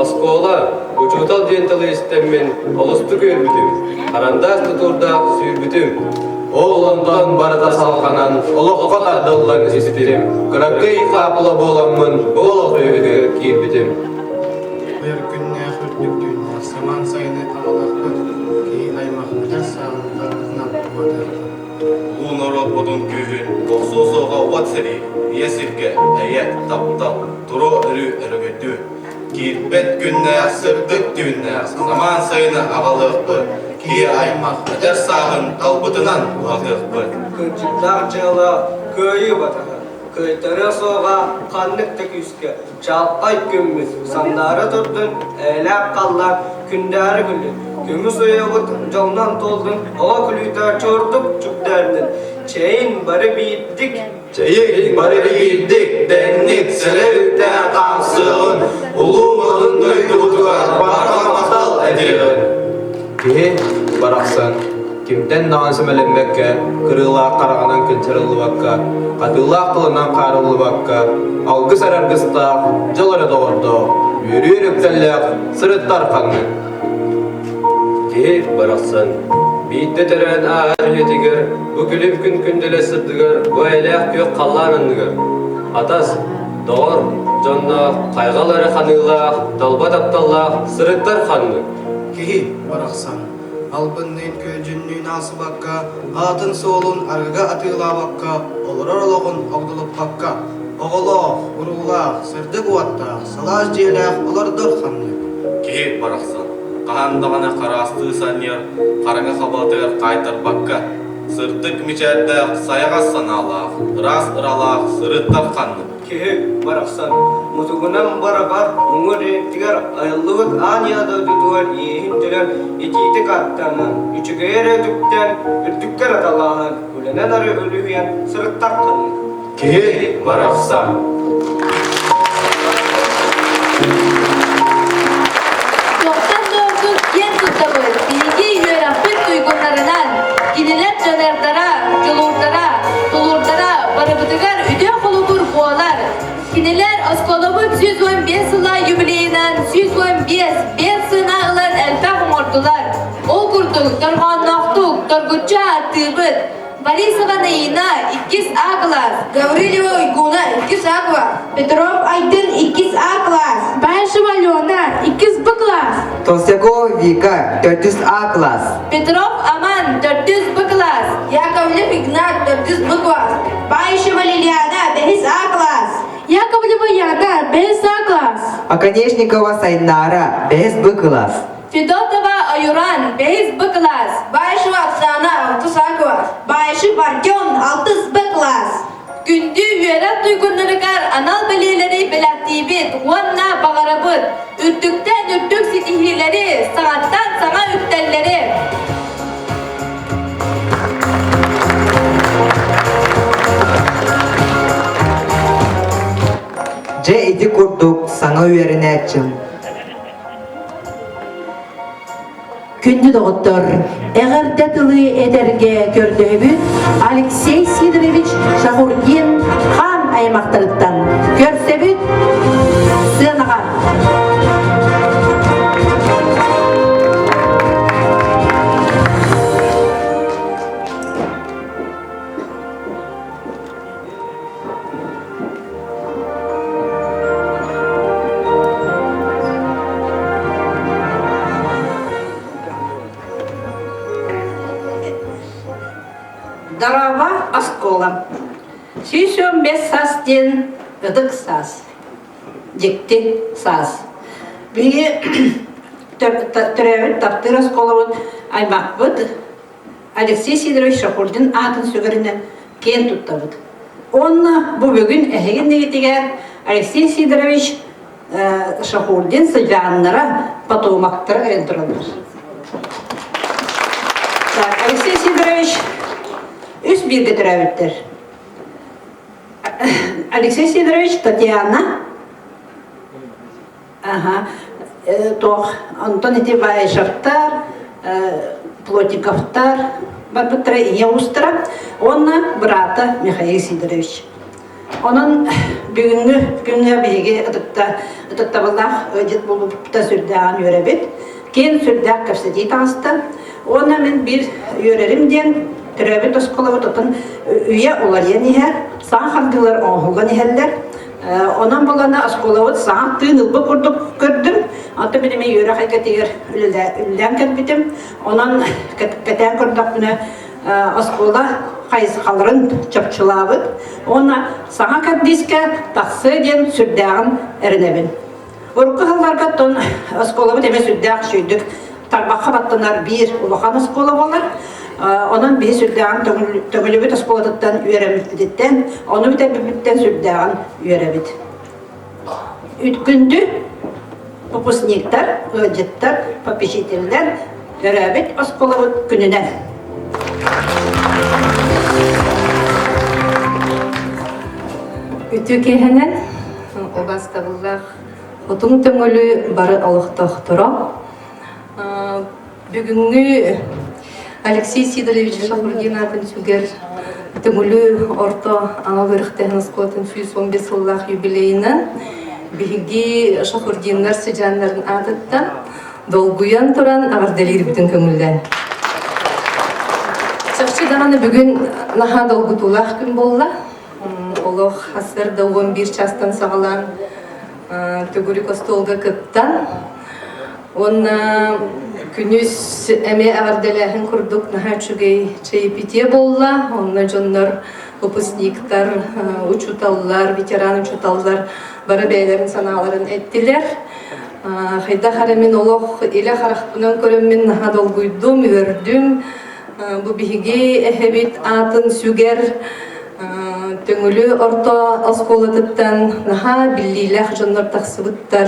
S18: оскуола, Учуутал диэн тылы истэммин олустук үөрбүтүм, харандаас тутуурдаах сүүрбүтүм.
S17: Ол онтон барыта салҕанан, олоххо тардыллан испитим. Кыракый хаапыла буоламмын бу олох үөһүгэр киирбитим.
S19: Өр күннээх үрдүк түүннээх самаан сайыны аҕалыахпыт, киһи аймах эдэр сааһын барбытынан уһатыахпыт.
S20: Улуу норуот ботун күүһүн, охсуо суоҕа уот сэрии, ийэ сиргэ, эйэ, таптал, туруо өрүү өрөгөйдүү. Киирбэт күннээх, сырдык түүннээх, самаан сайыны аҕалыахпыт. Киһи аймах эдэр сааһын талбытынан уһатыахпыт.
S21: Кырдьыктаах дьыала кыайыы батаһа, кыайтарыа суоҕа ханнык да күүскэ, чаалхай күммүт сандаара турдун, эйэлээх халлаан күндээри күллүн, көмүс уйабыт дьолунан туоллун, оҕо күлүүтэ чуордук чугдаарнын, чэйин бары биирдик
S20: Чэйин бары биирдик, дэҥник, сэлэ үктээн хаамсыаҕын, улуу модун дойдубутугар барҕа махтал этиэҕин.
S17: Киһи барахсан кимтэн даҕаны сэмэлэммэккэ, кырыылаах хараҕынан кынчарыллыбакка, хатыылаах тылынан хаарыллыбакка, алгыс эрэ аргыстаах, дьол эрэ доҕордоох, үөрүү эрэ үктэллээх сырыттар ханнык.
S18: Киһи барахсан биирдэ төрөөн ааһар үйэтигэр бу күлүм күн күндэлэ сырдыгар бу эйэлээх күөх халлаан анныгар атас, доҕор, дьонноох, хайҕал эрэ ханыылаах, талба тапталлаах сырыттар ханнык.
S19: Киһи барахсан албынныын күөлдьүннүүн аасыбакка, аатын-суолун арыгыга атыылаабакка, олорор олоҕун огдолуппакка, оҕолоох, уруулаах, сырдык уоттаах, сылаас дьиэлээх олордор ханнык.
S20: Киһи барахсан хаһан даҕаны хараастыы санньыар хараҥа хабалатыгар хаайтарбакка, сырдык мичээрдээх, сайаҕас санаалаах, ыраас ыралаах сырыттар ханнык.
S21: Киһи барахсан мутугунан барабар муҥур иһиттигэр айыллыбыт аан ийэ дойдутугар иэһин төлөөн итиитик аттанан, үчүгэйи эрэ үтүктэн, үрдүккэ эрэ талааһан, үлэнэн эрэ үлүһүйэн сырыттар ханнык.
S20: Киһи барахсан.
S5: Туохтан да ордук киэн туттабыт биһиги үөрэхпит туйгуннарынан, кинилэр дьаныардара, дьулуурдара, тулуурдара барыбытыгар үтүө холобур буолар. Кинилэр оскуолабыт 115 сыла юбилейынан 115 биэс сына ылан элбэх оҥордулар. Ол курдук, дорҕоонноохтук, доргуччу ааттыыбыт. Борисова Наина, иккис А класс.
S3: Гаврилева Уйгуна, иккис А класс.
S4: Петров Айдын, иккис А класс.
S7: Баишева Алена, иккис Б класс.
S6: Толстякова Вика, төрдүс А класс.
S5: Петров Аман, төрдүс Б класс.
S3: Яковлев Игнат, төрдүс Б класс.
S4: Баишева Лилиана, бэһис А класс.
S7: Яковлева Яна, бэһис А класс.
S6: Оконешникова Сайнара, бэһис Б класс.
S5: Федотова Аюран, бэһис Б класс.
S3: Баишева Оксана, алтыс А класс.
S4: Баишев Артем, алтыс Б класс.
S5: Күндү үөрэх туйгуннарыгар анал бэлиэлэри бэлэхтиибит уонна баҕарабыт үрдүктэн үрдүк ситиһиилэри, саҥаттан саҥа үктэллэри!
S6: Дьэ ити курдук саҥа үөрэнээччим
S9: Күндү доҕоттор, эҕэрдэ тылы этэргэ көрдөһөбүт Алексей Сидорович Шахурдин хаан аймахтарыттан көрсөбүт сыанаҕа.
S22: Дорообо, оскуолам. 115 саас диэн ытык саас, дьикти саас. Биһиги төрөөбүт таптыыр оскуолабыт аймахпыт Алексей Сидорович Шахурдин аатын сүгэринэн киэн туттабыт. Уонна бу бүгүн эһиги иннигитигэр Алексей Сидорович Шахурдин сыдьааннара, потомоктара кэлэн тураллар. Так, Алексей Сидорович үс бииргэ төрөөбүттэр. Алексей Сидорович, Татьяна, Аха, туох, онтон ити Баишевтар, Плотниковтар барбыттара ийэ уустара уонна быраата Михаил Сидорович. Онон бүгүҥҥү күҥҥэ биһиги ытыкта ытыктабыллаах ыалдьыт буолбуппута сүрдээҕин үөрэбит. Киэн сүрдээх кэпсэтии таҕыста. Уонна мин биир үөрэрим диэн төрөөбүт оскуолабыт отон үйэ уларыйан иһэр, саҥа хардыылар оҥоһуллан иһэллэр. Онон булана оскуолабыт саҥа тыын ылбыт курдук көрдүм. Онтон мин эмиэ үөрэх эйгэтигэр үлэлээн кэлбитим. Онон кэтээн көрдөхпүнэ оскуола хайысхаларын чопчулаабыт уонна саҥа кэрдиискэ тахсыа диэн сүрдээҕин эрэнэбин. Урукку сылларга оттон оскуолабыт эмиэ сүрдээх үчүгэйдик тарбахха баттанар биир улахан оскуола буолар. Онон биһи сүрдээҕин Төҥүлүбүт оскуолатыттан үөрэммиппититтэн, ону бүтэрбиппиттэн сүрдээҕин үөрэбит. Күндү выпускниктар, ыалдьыттар, попечителлэр төрөөбүт оскуолабыт күнүнэн!
S8: Үтүө киэһэнэн убаастабыллаах Хотуҥ Төҥүлү бары олохтоохторо Бүгүҥҥү Алексей Сидорович Шахурдин аатын сүгэр Төҥүлү орто анал үөрэхтээһин оскуолатын 115 сыллаах юбилейынан биһиги Шахурдиннар сыдьааннарын аатыттан долгуйан туран эҕэрдэлиирбитин көҥүллээн. Чахчы даҕаны бүгүн наһаа долгутуулаах күн буолла. Олох сарсыарда 11 чаастан саҕалаан төгүрүк остуолга кыттан Уонна күнүс эмиэ эҕэрдэлээһин курдук наһаа үчүгэй чаепитие буолла. Онно дьоннор, выпускниктар, учууталлар, ветеран учууталлар бары бэйэлэрин санааларын эттилэр. Хайдах эрэ мин олох илэ харахпынан көрөммүн наһаа долгуйдум, үөрдүм. Бу биһиги эһэбит аатын сүгэр Төҥүлү орто оскуолатыттан наһаа биллиилээх дьоннор тахсыбыттар.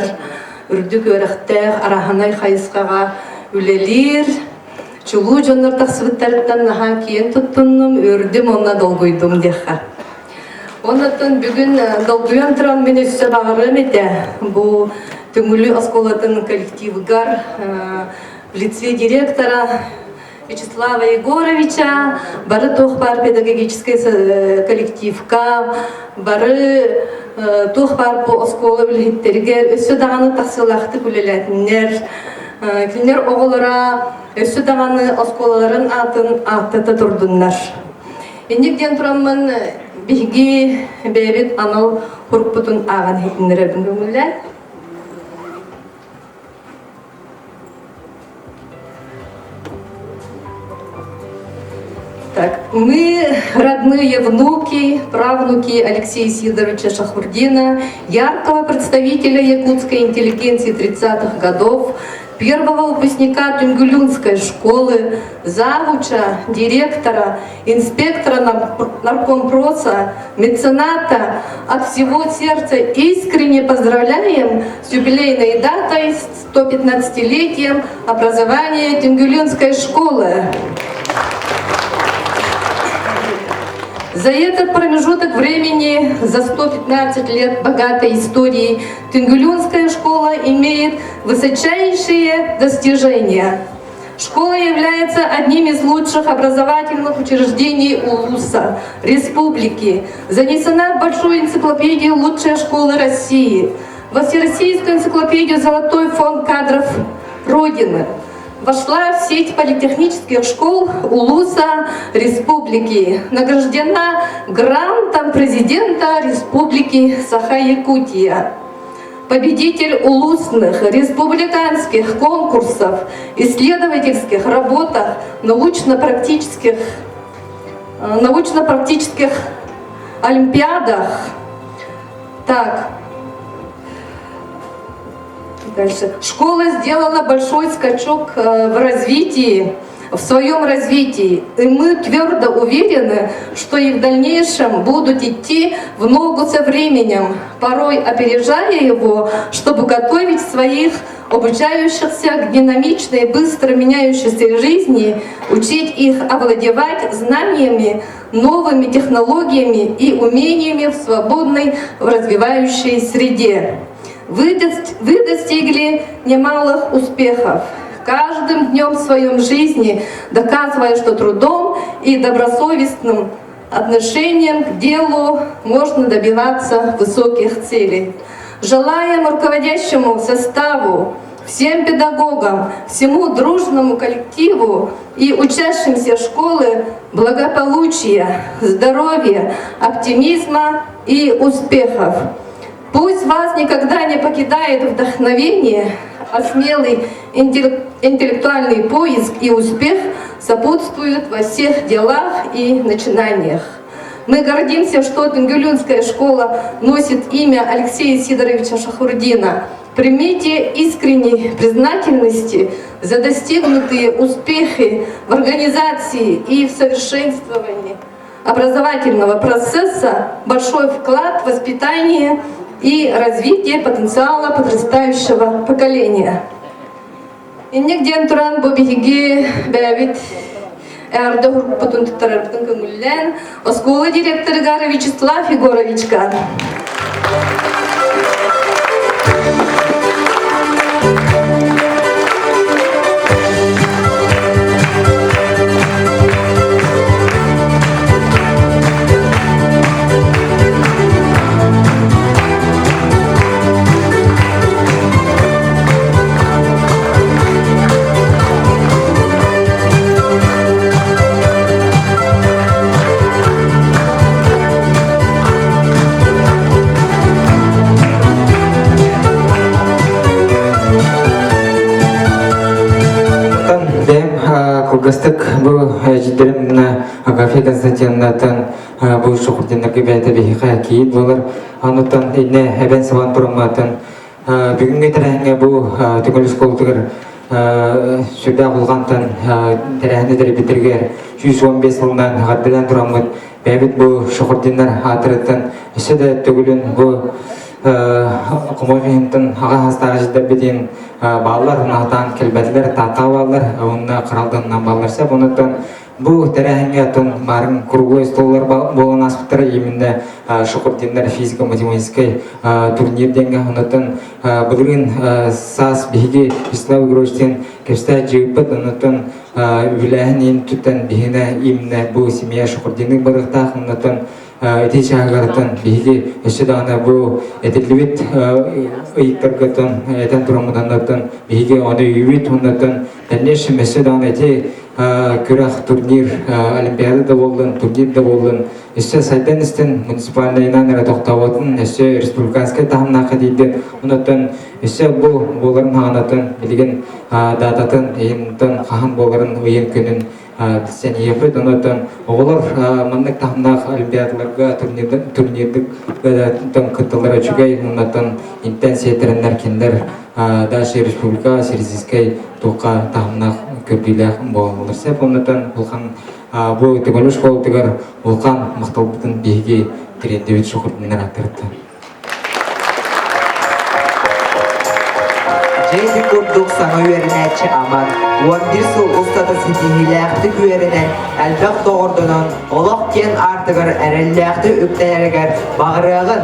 S8: Үрдүк үөрэхтээх араһанай хайысхаҕа үлэлиир чулуу дьоннор тахсыбыттарыттан наһаа киэн туттуннум, үөрдүм уонна долгуйдум диэххэ. Оннуттан бүгүн долгуйан туран мин өссө баҕарыам этэ бу Төҥүлү оскуолатын коллективыгар лицей директора Вячеслава Егоровича, бары туох баар педагогическай коллективка, бары туох баар бу оскуола үлэһиттэригэр өссө даҕаны тахсыылаахтык үлэлээтиннэр. Кинилэр оҕолоро өссө даҕаны оскуолаларын аатын ааттата турдуннар. Инник диэн тураммын биһиги бэйэбит анал куруппутун ааҕан иһитиннэрэрбин көҥүллээн. Так, мы родные внуки, правнуки Алексея Сидоровича Шахурдина, яркого представителя якутской интеллигенции 30-х годов, первого выпускника Тюнгюлюнской школы, завуча, директора, инспектора наркомпроса, мецената, от всего сердца искренне поздравляем с юбилейной датой, с 115-летием образования Тюнгюлинской школы. За этот промежуток времени, за 115 лет богатой истории, Тюнгюлюнская школа имеет высочайшие достижения. Школа является одним из лучших образовательных учреждений УЛУСа, республики. Занесена в Большую энциклопедию «Лучшая школа России», во Всероссийскую энциклопедию «Золотой фонд кадров Родины», вошла в сеть политехнических школ УЛУСа Республики, награждена грантом президента Республики Саха-Якутия победитель улусных, республиканских конкурсов, исследовательских работах, научно-практических научно-практических олимпиадах. Так, дальше. Школа сделала большой скачок в развитии, в своем развитии. И мы твердо уверены, что и в дальнейшем будут идти в ногу со временем, порой опережая его, чтобы готовить своих обучающихся к динамичной, быстро меняющейся жизни, учить их овладевать знаниями, новыми технологиями и умениями в свободной, в развивающей среде. Вы, вы достигли немалых успехов каждым днем в своем жизни, доказывая, что трудом и добросовестным отношением к делу можно добиваться высоких целей. Желаем руководящему составу, всем педагогам, всему дружному коллективу и учащимся школы благополучия, здоровья, оптимизма и успехов. Пусть вас никогда не покидает вдохновение, а смелый интеллектуальный поиск и успех сопутствуют во всех делах и начинаниях. Мы гордимся, что Тенгюлюнская школа носит имя Алексея Сидоровича Шахурдина. Примите искренней признательности за достигнутые успехи в организации и в совершенствовании образовательного процесса, большой вклад в воспитание и развитие потенциала подрастающего поколения. Инник диэн туран бу биһиги бэйэбит эҕэрдэ уһурбутун туттарарбытын көҥүллээн оскуола директорыгар Вячеслав Егоровичка.
S13: Бэйэм кылгастык бу эдьиийдэрим Агафья Константиновнаттан бу Шохурдиннарга бэйэтэ биһиэхэ кийиит буолар. Онуттан иннэ эбэн сабан турамматтан бүгүҥҥү тэрээһиҥҥэ бу Түгэл оскуолатыгар сүрдээх улахантан тэрээһини тэрийбиттэригэр 115 сылынан эҕэрдэлээн тураммыт бэйэбит бу Шохурдиннар ааттарыттан өссө да төгүлүн бу хомойуох иһинтэн аҕа хастаах эдьиийдэрбитин бааллар наһатаан кэлбэтилэр тааттаҕа бааллар уонна Харалданынан бааллар сөп онуттан Бу тэрээһиҥҥэ оттон марын круглой столлар буолан ааспыттара именно Шукурдиннар физико-математическай турнир диэҥҥэ онуттан былырыын саас биһиги Вячеслав Егорович диэн кэпсэтэ дьыыппыт онуттан үбүлээһин иин туттан биһиэнэ именно бу семья Шукурдиннык барыахтаах онуттан ити чааһыгартан биһиги өссө даҕаны бу этиллибит ыйыктаргытын этэн тураммытаннартан биһиги ону өйүүбүт оннуттан дальнейшем өссө даҕаны ити күрэх турнир олимпиада да буоллун турнир да буоллун өссө сайдан истин муниципальнайынан эрэ тохтооботун өссө республиканскай таһымнаахха тиийдин онуттан өссө бу буоларын хаҕанатын билигин дататын ыйынтан хаһан буоларын ыйын күнүн билсэн иһиэхпит онуттан оҕолор маннык таһымнаах олимпиадаларга турнирдык кытталлара үчүгэй онуттан интэн сиэтэрэннэр кинилэр дальше республика Всероссийскай туохха таһымнаах көрдүүлээх буолаллар сөп оннуттан улахан бу Төгүл школатыгар улахан махталбытын биһиги тириэрдэбит шокурдуннар аттарыттан.
S6: Дьэ курдук саҥа үөрэнээччи Аман 11 сыл устата ситиһиилээхтик үөрэнэн, элбэх доҕордонон, олох киэн аартыгар эрэллээхтик үктэнэригэр баҕарыаҕын!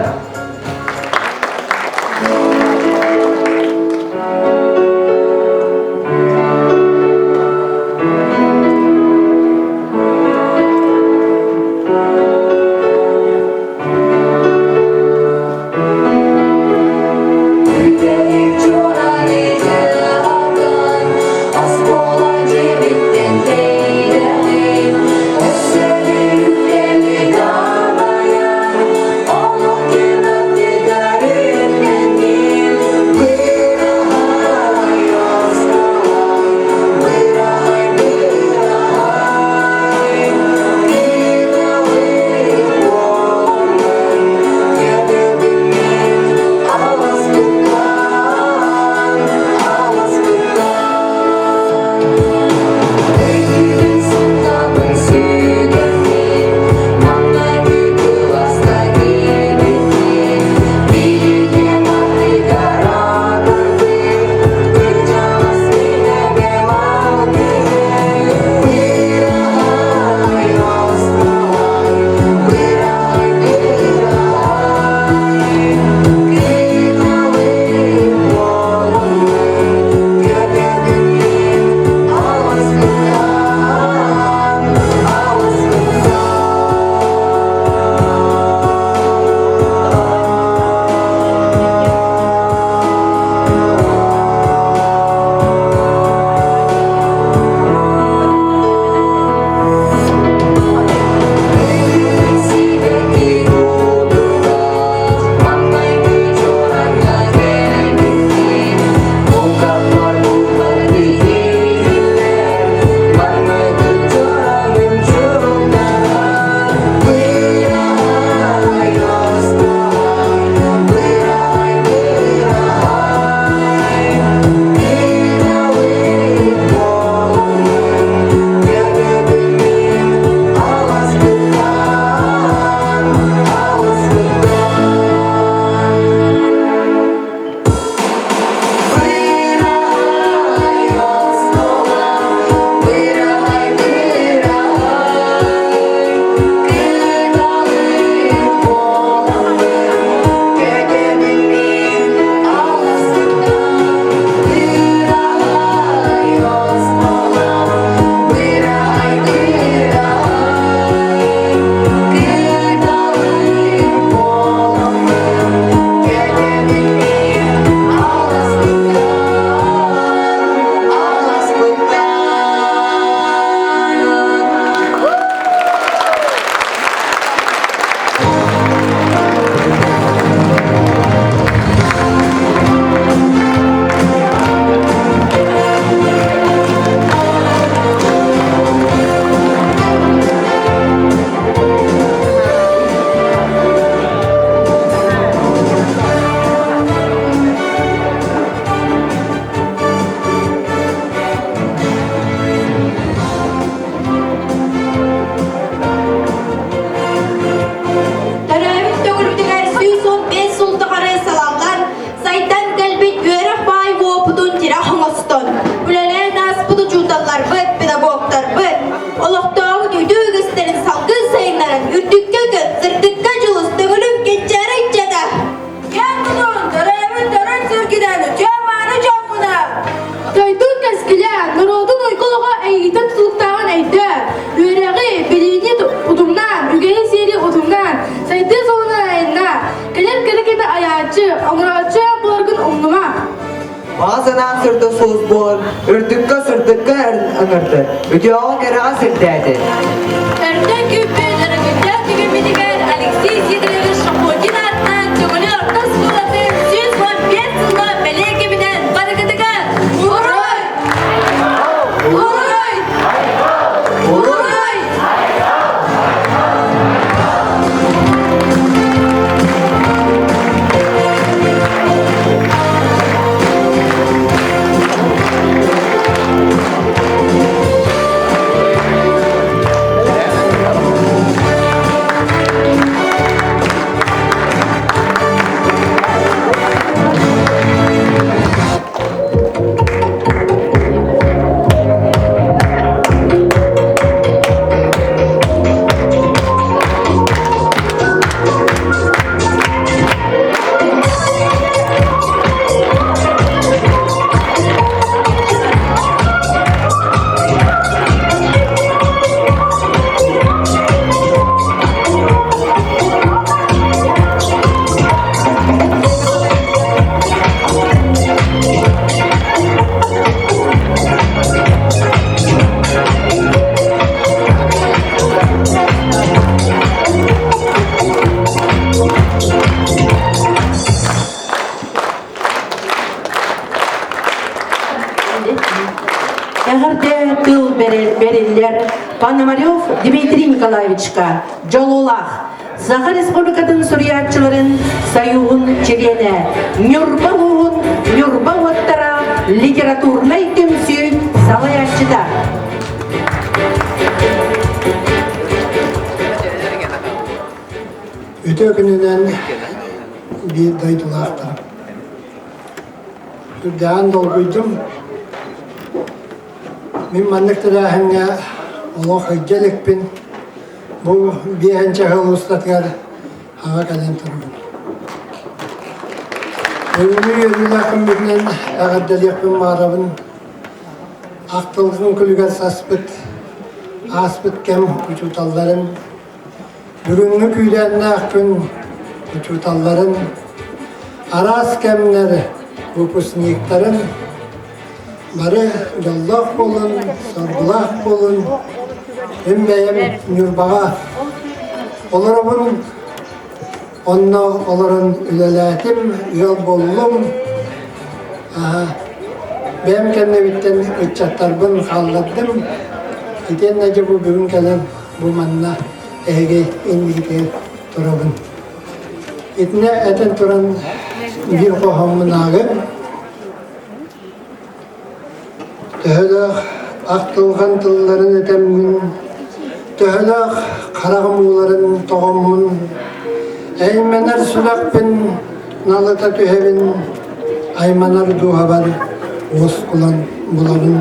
S6: сулус буолан үрдүккэ сырдыкка ыҥырды, үтүөҕэ кэрэҕэ сирдээтэ.
S5: Өртөн күүппүт өрөгөйдөөх түгэммитигэр Алексей Сидорович Шахотин аатынан Төҥүлү орто оскуолатын 115 сыла бэлиэ кэминэн барыгытыгар Уруй! Уруй! Уруй!
S9: Эҕэрдэ тыл бэриллэр Пономарев Дмитрий Николаевичка дьолулаах Саха Республикатын суруйааччыларын Союһун чилиэнэ, Ньурба улууһун Ньурба уоттара литературнай түмсүү салайааччыта.
S19: Үтүө күнүнэн биир дойдулаахтарым. Үрдээн долгуйдум. Мин маннык тэрээһиҥҥэ олох илдьэ иликпин. Бу биэһинчэ сыл устатыгар аҕа кэлэн турабын. Бүгүҥҥү үөрүүлээх күммүтүнэн эҕэрдэлиэхпин баҕарабын. Ахтылҕан күлүгэр саспыт, ааспыт кэм учууталларын, бүгүҥҥү күүрээннээх күн учууталларын, араас кэмнэр выпускниктарын Бары дьоллоох буолун, соргулаах буолун. Мин бэйэм Ньурбаҕа олоробун. Онно олорон үлэлээтим, ыал буоллум. Бэйэм кэннибиттэн ыччаттарбын хааллардым. Итиэннэ дьэ бу бүгүн кэлэн бу манна эһиги иннигитигэр турабын. Итинэ этэн туран биир хоһооммун ааҕыам. Төһөлөөх ахтылҕан тылларын этэммин, төһөлөөх хараҕым ууларын тоҕоммун, эймэнэр сүрэхпин налыта түһэбин, айманар дууһабар уоскулан булабын.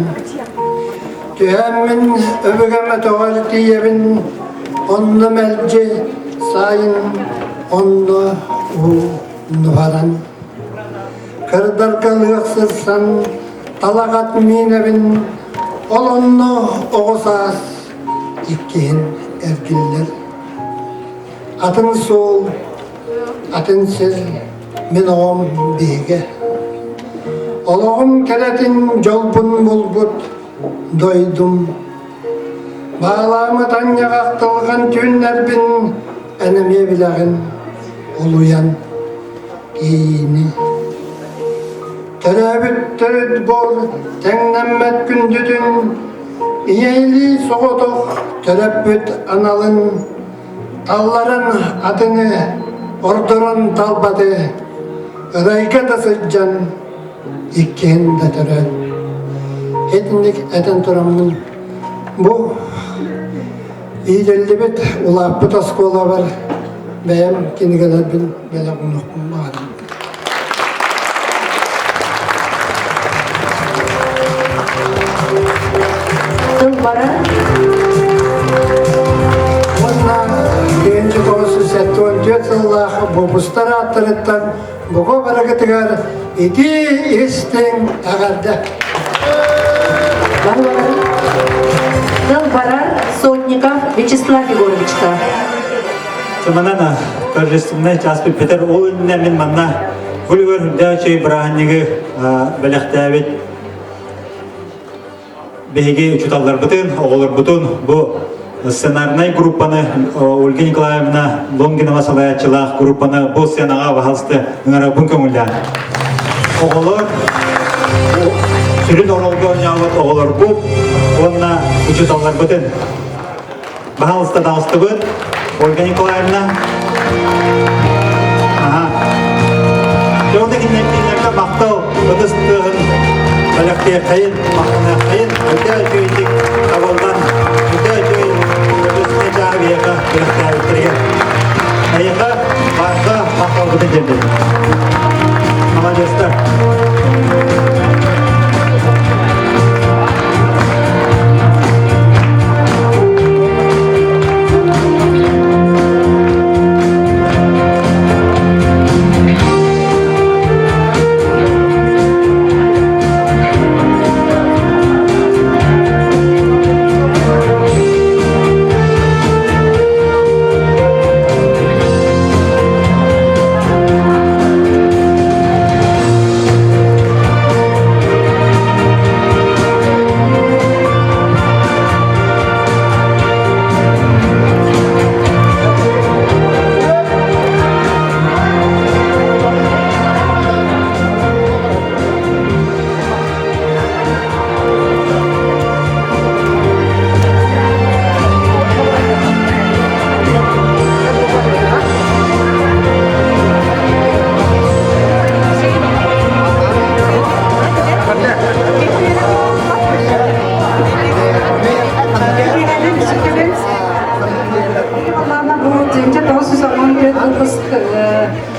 S19: Түһээммин өбүгэм өтөҕөр тиийэбин, онно мэлдьи сайын, онно уу нуһаран. Кырдарга лыах сырсан, талаҕат миинэбин, ол онно оҕо саас иккиһин эргиллэр. Атын суол, атын сир, мин оҕом биһигэ. Олоҕум кэрэтин дьолбун булбут дойдум. Баалаамыт анньаҕах тылҕан түүннэрбин эн эмиэ билэҕин олуйан Иини. Төрөөбүт төрүт буор тэҥнэммэт күндүтүн, ийэлии соҕотох төрөппүт аналын, талларан атыны, ордорон талбаты, ырайга да сылдьан иккиһин да төрөөн. Итинник этэн тураммын, бу иитиллибит, улааппыт оскуолабар бэйэм кинигэлэрбин бэлэх уунуохпун баҕарабын.
S9: Тыл барар.
S19: Уонна 1974 сыллаах выпустар ааттарыттан бука барыгытыгар итии истиҥ эҕэрдэ!
S9: Тыл барар Сотников Вячеслав Егоровичка.
S14: Манан торжественнай час бүппүтэр ол иннинэ мин манна Гүлүгөр үрдээх үчүгэй бырааһынньыгы бэлэхтээбит. биһиги учууталларбытын, оҕолорбутун бу сценарнай группаны Ольга Николаевна Лонгинова салайааччылаах группаны бу сценаҕа баһалысты ыҥырабын көҥүллээн. Оҕолор сүрүн оруолга оонньообут оҕолорбут уонна учууталларбытын баһалыста таҕыстыбыт. Ольга Николаевна. Аха. Дьонда кинилэргэ махтал ытыс тыаһын бэлэхтиэххэйин, махтаныаххайын, өтө үчүгэйдик табыллан, өтө үчүгэй ытыс чааһы биһиэхэ бэлэхтээбиттэригэр. Эйиэхэ барҕа махталбытын тиэрдэбит. Молодецтар.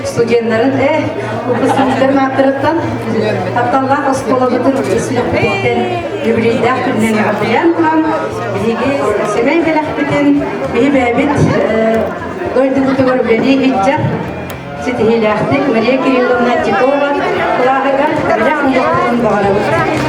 S8: Студеннарын выпускниктарын ааттарыттан тапталлаах оскуолабытын сүрэхпититтэн юбилейдаах күнүнэн эҕэрдэлээн туран биһиги сэмэй бэлэхпитин биһи бэйэбит дойдубутугар үлэлии сылдьар ситиһиилээхтик Мария Кирилловна Титова кылааһыгар бэлэх угуохпутун баҕарабыт.